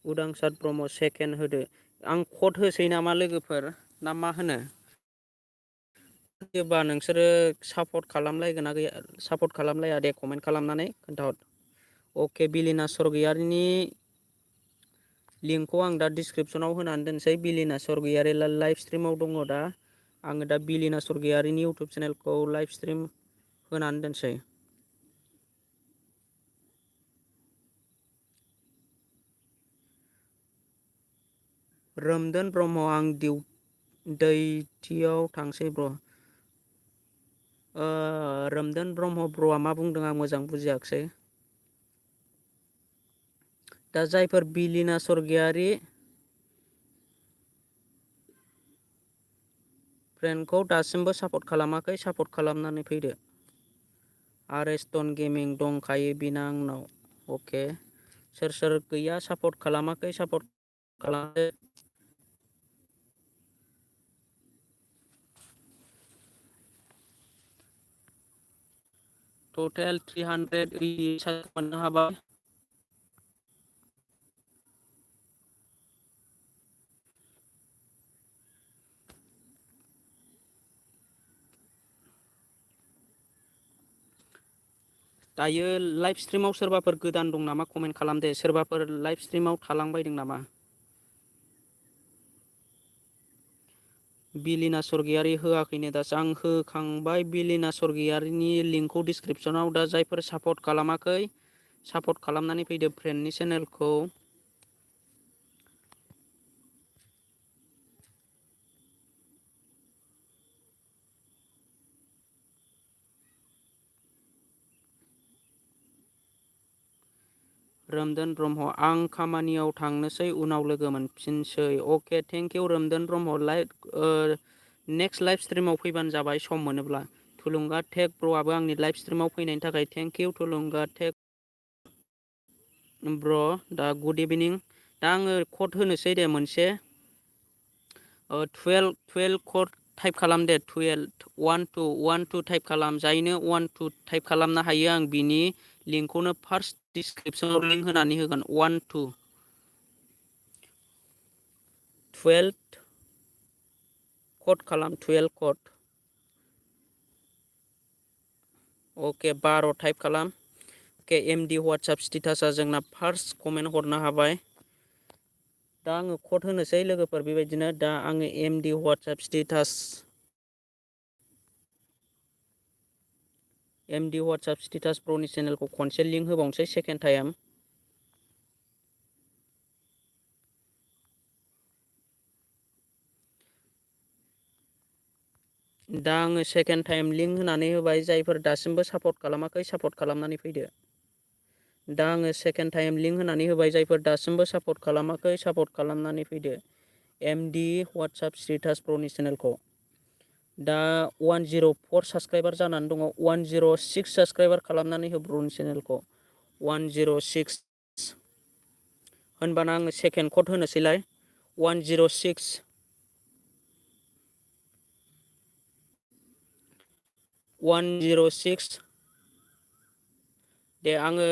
उदांसार ब्रह्म सेकेन्ड होदो। आं कड होसै नामा लोगोफोर ना मा होनो? होयोबा नोंसोरो सापर्ट खालामलायगोन ना गैया सापर्ट खालामलाया दे कमेन्ट खालामनानै खोन्थाहर। अके बिलिना सरगयारिनि लिंकखौ आं दा डिसक्रिपसनाव होनानै दोनसै। बिलिना सरगयारि लाइभ स्ट्रिमाव दङ दा। आङो दा बिलिना सरगयारिनि इउटुब चेनेलखौ लाइभ स्ट्रिम होनानै दोनसै। रोमदोन ब्रह्म आं दैथियाव थांसै ब्र'। रोमदोन ब्रह्म ब्र'आ मा बुंदों आं मोजां बुजियाखिसै। दा जायफोर बिलिना सरगयारि फ्रेन्डखौ दासिमबो सापर्ट खालामाखै सापर्ट खालामनानै फैदो। आरेस्टन गेमिं दंखायो बिना आंनाव। अके सोर सोर गैया सापर्ट खालामाखै सापर्ट खालामदो। टटेल 300 मोननो हाबाय। दायो लाइभ स्ट्रिमाव सोरबाफोर गोदान दं नामा कमेन्ट खालामदे। सोरबाफोर लाइभ स्ट्रिमाव थालांबायदों नामा? बिलिना सरगयारि होआखैनो दासो आं होखांबाय बिलिना सरगयारिनि लिंकखौ डिसक्रिपसनाव। दा जायफोर सापर्ट खालामाखै सापर्ट खालामनानै फैदो फ्रेन्डनि चेनेलखौ। रोमदोन ब्रह्म आं खामानियाव थांनोसै उनाव लोगो मोनफिनसै। Okay thank you Romdon Brahma next live स्ट्रिमाव फैबानो जाबाय सम मोनोब्ला। थुलुंगा टेक ब्र'आबो आंनि लाइभ स्ट्रिमाव फैनायनि थाखाय थेंक इउ थुलुंगा टेक ब्र' दा गुड इभिनिं। दा आङो कड होनोसै दे मोनसे 12 कड टाइप खालाम दे। 12 12 टाइप खालाम। जायनो 12 टाइप खालामनो हायो आं बिनि लिंकखौनो फार्स्ट डिसक्रिपसनाव लिंक होनानै होगोन। 12 कड खालाम 12 कड। अके 12 टाइप खालाम। अके एमडि वाट्सएप स्टेटासा जोंना फार्स्ट कमेन्ट हरनो हाबाय। दा आङो कड होनोसै लोगोफोर बेबायदिनो दा आङो MD WhatsApp स्टेटास प्रोनि चेनेलखौ खनसे लिंक होबावनोसै सेकेन्ड टाइम। दा आङो सेकेन्ड टाइम लिंक होनानै होबाय जायफोर दासिमबो सापर्ट खालामाखै सापर्ट खालामनानै फैदो। दा आङो सेकेन्ड टाइम लिंक होनानै होबाय जायफोर दासिमबो सापर्ट खालामाखै सापर्ट खालामनानै फैदो MD WhatsApp स्टेटास प्रोनि चेनेलखौ। दा 104 साबस्क्राइबार जानानै दङ 106 साबस्क्राइबार खालामनानै हो ब्र'नि चेनेलखौ 106 होनबाना आङो सेकेन्ड कड होनोसैलाय 106 106 दे आङो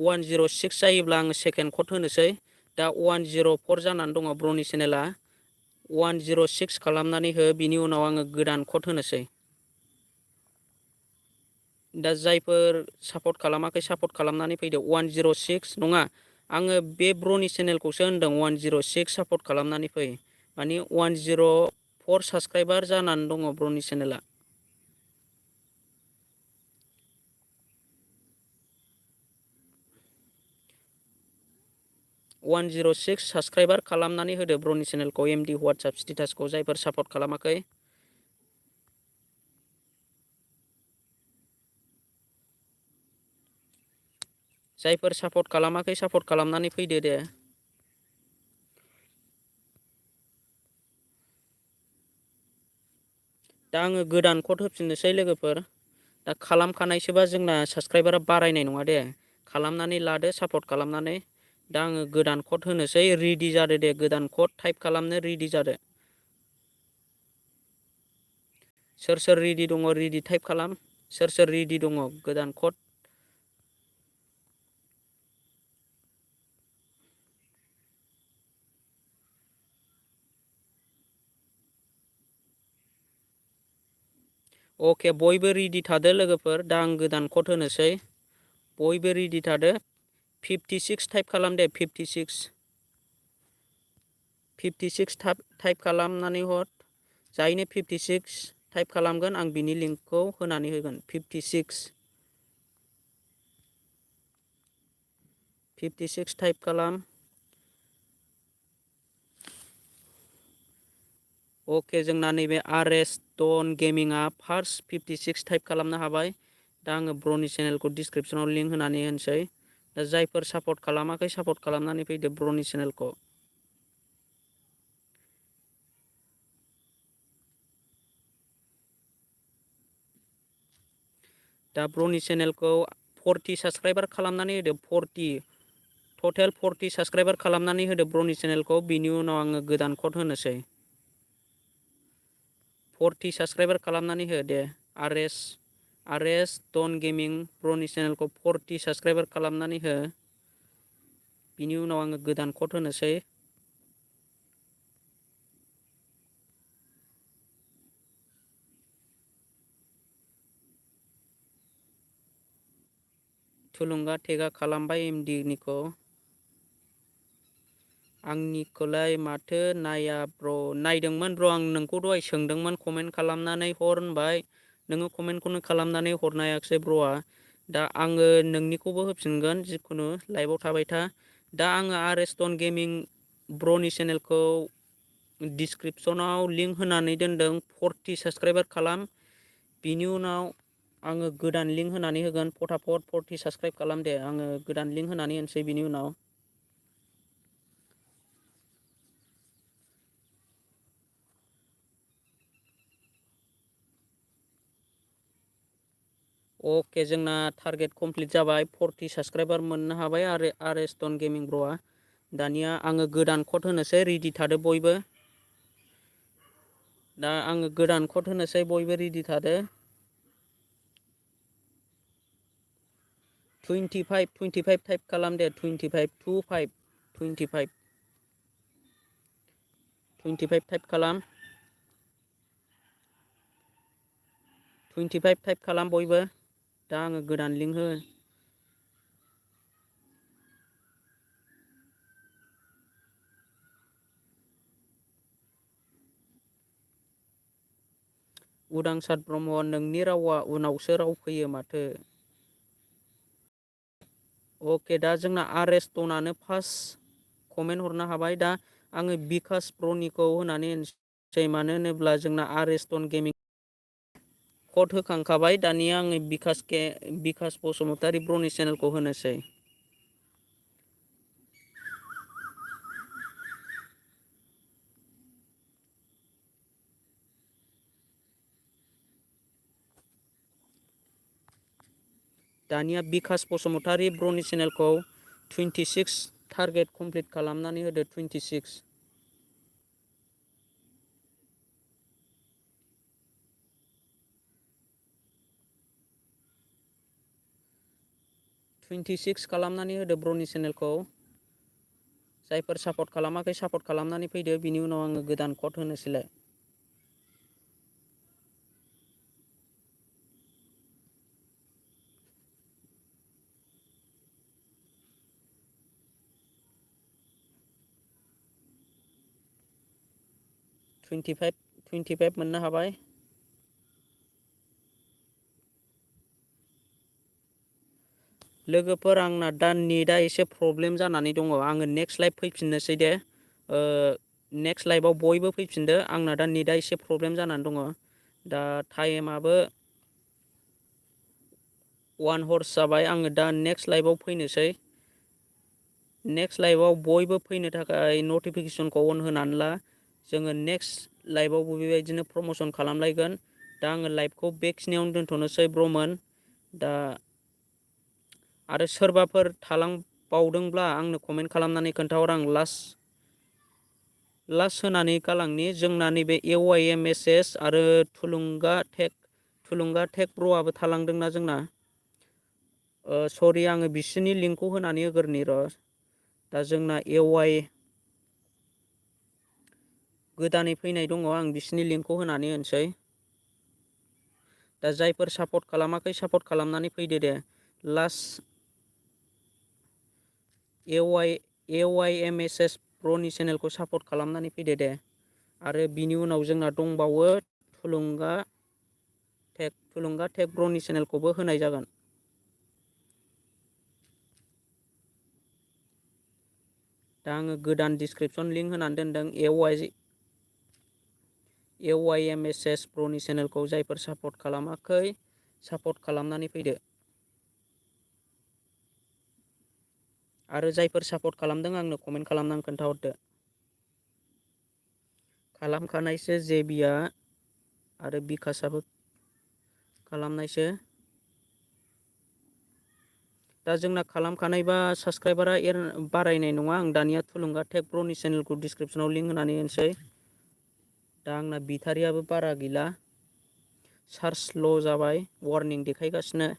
106 जायोब्ला आङो सेकेन्ड कड होनोसै दा 104 जानानै दङ ब्र'नि चेनेला 106 खालामनानै हो बिनि उनाव आङो गोदान कड होनोसै। दा जायफोर सापर्ट खालामाखै सापर्ट खालामनानै फैदो 106 नङा आङो बे ब्र'नि चेनेलखौसो होनदों 106 सापर्ट खालामनानै फै मानि 104 साबस्क्राइबार जानानै दङ ब्र'नि चेनेला। 106 साबस्क्राइबार खालामनानै होदो ब्र'नि चेनेलखौ MD WhatsApp स्टेटासखौ जायफोर सापर्ट खालामाखै। जायफोर सापर्ट खालामाखै सापर्ट खालामनानै फैदो दे। दा आङो गोदान कड होफिननोसै लोगोफोर। दा खालामखानायसोबा जोंना साबस्क्राइबारा बारायनाय नङा दे खालामनानै लादो सापर्ट खालामनानै। दा आङो गोदान कड होनोसै रेडि जादो दे गोदान कड टाइप खालामनो रेडि जादो। सोर सोर रेडि दङ रेडि टाइप खालाम सोर सोर रेडि दङ गोदान कड। अके बयबो रेडि थादो लोगोफोर दा आं गोदान कड होनोसै बयबो रेडि थादो 56 टाइप खालाम दे 56 टाइप खालामनानै हर जायनो 56 टाइप खालामगोन आं बिनि लिंकखौ होनानै होगोन 56 टाइप खालाम। अके जोंना नैबे RS डन गेमिंआ फार्स्ट 56 टाइप खालामनो हाबाय। दा आङो ब्र'नि चेनेलखौ डिसक्रिपसनाव लिंक होनानै होनोसै दा जायफोर सापर्ट खालामाखै सापर्ट खालामनानै फैदो ब्र'नि चेनेलखौ। दा ब्र'नि चेनेलखौ 40 साबस्क्राइबार खालामनानै होदो 40 टटेल 40 साबस्क्राइबार खालामनानै होदो ब्र'नि चेनेलखौ बिनि उनाव आङो गोदान कड होनोसै 40 साबस्क्राइबार खालामनानै हो दे RS डन गेमिं ब्र'नि चेनेलखौ 40 साबस्क्राइबार खालामनानै हो बिनि उनाव आङो गोदान कड होनोसै। थुलुंगा टेगा खालामबाय MD-निखौ आंनिखौलाय माथो नाया ब्र' नायदोंमोन ब्र' आं नोंखौ दहाय सोंदोंमोन कमेन्ट खालामनानै हर होनबाय नोङो कमेन्टखौनो खालामनानै हरनो हायाखिसै ब्र'आ। दा आङो नोंनिखौबो होफिनगोन जिखुनु लाइभआव थाबाय था। दा आङो RS डन गेमिं ब्र'नि चेनेलखौ डिसक्रिपसनाव लिंक होनानै दोनदों 40 साबस्क्राइबार खालाम बिनि उनाव आङो गोदान लिंक होनानै होगोन फटाफट 40 साबस्क्राइब खालाम दे आङो गोदान लिंक होनानै होनोसै बिनि उनाव। अके जोंना टारगेट कमप्लिट जाबाय 40 साबस्क्राइबार मोननो हाबाय आरो RS डन गेमिं ब्र'आ। दानिया आङो गोदान कड होनोसै रेडि थादो बयबो। दा आङो गोदान कड होनोसै बयबो रेडि थादो 25 टाइप खालाम दे 25 टाइप खालाम 25 टाइप खालाम बयबो। दा आङो गोदान लिंक हो उदांसार ब्रह्म नोंनि रावा उनावसो राव फैयो माथो। अके दा जोंना आरेस्टनानो फार्स्ट कमेन्ट हरनो हाबाय। दा आङो बिकास प्रनिखौ होनानै होनसै, मानो होनोब्ला जोंना आरेस्टन गेमिं कड होखांखाबाय। दानिया आङो बिकास बसुमतारी ब्रनि चेनेलखौ होनोसै। दानिया बिकास बसुमतारी ब्रनि चेनेलखौ 26 टारगेट कमप्लिट खालामनानै होदो। 26 खालामनानै होदो ब्रनि चेनेलखौ। जायफोर सापर्ट खालामाखै सापर्ट खालामनानै फैदो। बिनि उनाव आङो गोदान कड होनोसैलाय। टुइन्टि फाइभ मोननो हाबाय। लोगोफोर आंना दा नेटआ एसे प्रब्लेम जानानै दङ। आङो नेक्स्ट लाइभ फैफिननोसै दे। नेक्स्ट लाइभआव बयबो फैफिनदो। आंना दा नेटआ एसे प्रब्लेम जानानै दङ। दा टाइमाबो 1 हर्स जाबाय। आङो दा नेक्स्ट लाइभआव फैनोसै। नेक्स्ट लाइभआव बयबो फैनो थाखाय नटिफिकेसनखौ अन होनानै ला। जोङो नेक्स्ट लाइभआवबो बेबायदिनो प्रमसन खालामलायगोन। दा आङो लाइभखौ बेखिनियावनो दोनथ'नोसै ब्रमोन। दा आरो सोरबाफोर थालांबावदोंब्ला आंनो कमेन्ट खालामनानै खोन्थाहर। आं लास्ट होनानै गालांनि। जोंना नैबे AYMSS आरो थुलुंगा टेक ब्र'आबो थालांदोंना जोंना। सरि आङो बिसोरनि लिंकखौ होनानै होग्रोनि र'। दा जोंना गोदानै फैनाय दङ। आं बिसोरनि लिंकखौ होनानै होनोसै। दा जायफोर सापर्ट खालामाखै सापर्ट खालामनानै फैदो दे। लास्ट AYMSS ब्र'नि चेनेलखौ सापर्ट खालामनानै फैदो दे। आरो बिनि उनाव जोंना दंबावो थुलुंगा टेक ब्र'नि चेनेलखौबो होनाय जागोन। दा आङो गोदान डिसक्रिपसन लिंक होनानै दोनदों। AYMSS ब्र'नि चेनेलखौ जायफोर सापर्ट खालामाखै सापर्ट खालामनानै फैदो। आरो जायफोर सापर्ट खालामदों आंनो कमेन्ट खालामनानै खोन्थाहरदो। खालामखानायसो जेबिया आरो बिकासआबो खालामनायसो। दा जोंना खालामखानायबा साबसक्राइबारा बारायनाय नङा। आं दानिया थुलुंगा टेक ब्र'नि चेनेलखौ डिसक्रिपसनाव लिंक होनानै होनोसै। दा आंना बेटारियाबो बारा गैला। चार्ज ल' जाबाय। वारनिं देखायगासिनो।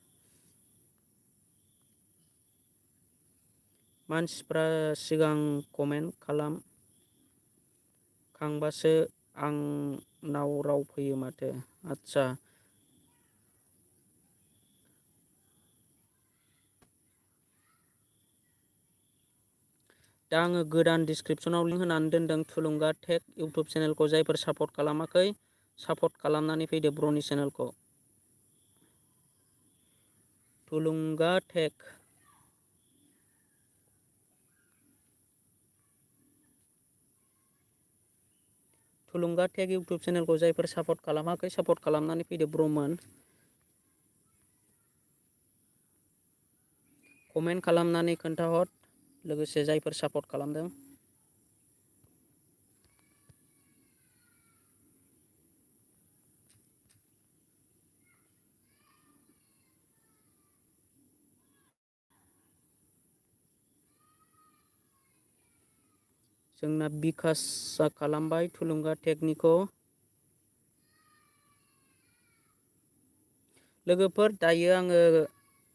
मानसिफ्रा सिगां कमेन्ट खालामखांबासो आंनाव राव फैयो माथो। आदसा दा आङो गोदान डिसक्रिपसनाव लिंक होनानै दोनदों थुलुंगा टेक इउटुब चेनेलखौ। जायफोर सापर्ट खालामाखै सापर्ट खालामनानै फैदो ब्र'नि चेनेलखौ। थुलुंगा टेक इउटुब चेनेलखौ जायफोर सापर्ट खालामाखै सापर्ट खालामनानै फैदो ब्र'मोन। कमेन्ट खालामनानै खोन्थाहर। लोगोसे जायफोर सापर्ट खालामदों। जोंना बिकासआ खालामबाय थुलुंगा टेकनिखौ। लोगोफोर दायो आङो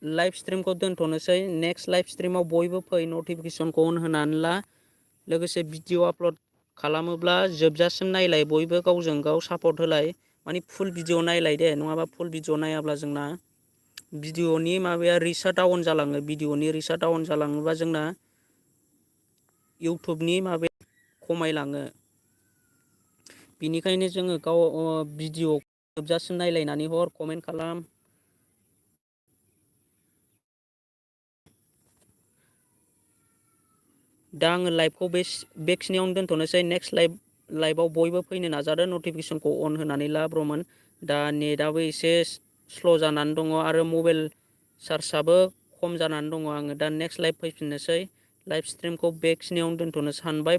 लाइभ स्ट्रिमखौ दोनथ'नोसै। नेक्स्ट लाइभ स्ट्रिमाव बयबो फै। नटिफिकेसनखौ अन होनानै ला। लोगोसे भिडिअ आपल'ड खालामोब्ला जोबजासिम नायलाय। बयबो गावजों गाव सापर्ट होलाय। माने फुल भिडिअ नायलाय दे। नङाबा फुल भिडिअ नायाब्ला जोंना भिडिअनि माबाया रिचआ डाउन जालाङो। भिडिअनि रिचआ डाउन जालाङोबा जोंना इउटुबनि माबाया खमायलाङो। बिनिखायनो जोङो भिडिअ जोबजासिम नायलायनानै हर, कमेन्ट खालाम। दा आङो लाइभखौ बेखिनियावनो दोनथ'नोसै। नेक्स्ट लाइभआव बयबो फैनो नाजादो, नटिफिकेसनखौ अन होनानै ला ब्रमोन। दा नेटआबो एसे स्ल' जानानै दङ आरो मबाइल चार्जआबो खम जानानै दङ। आङो दा नेक्स्ट लाइभ फैफिननोसै। लाइभ स्ट्रिमखौ बेखिनियावनो दोनथ'नो सानबाय।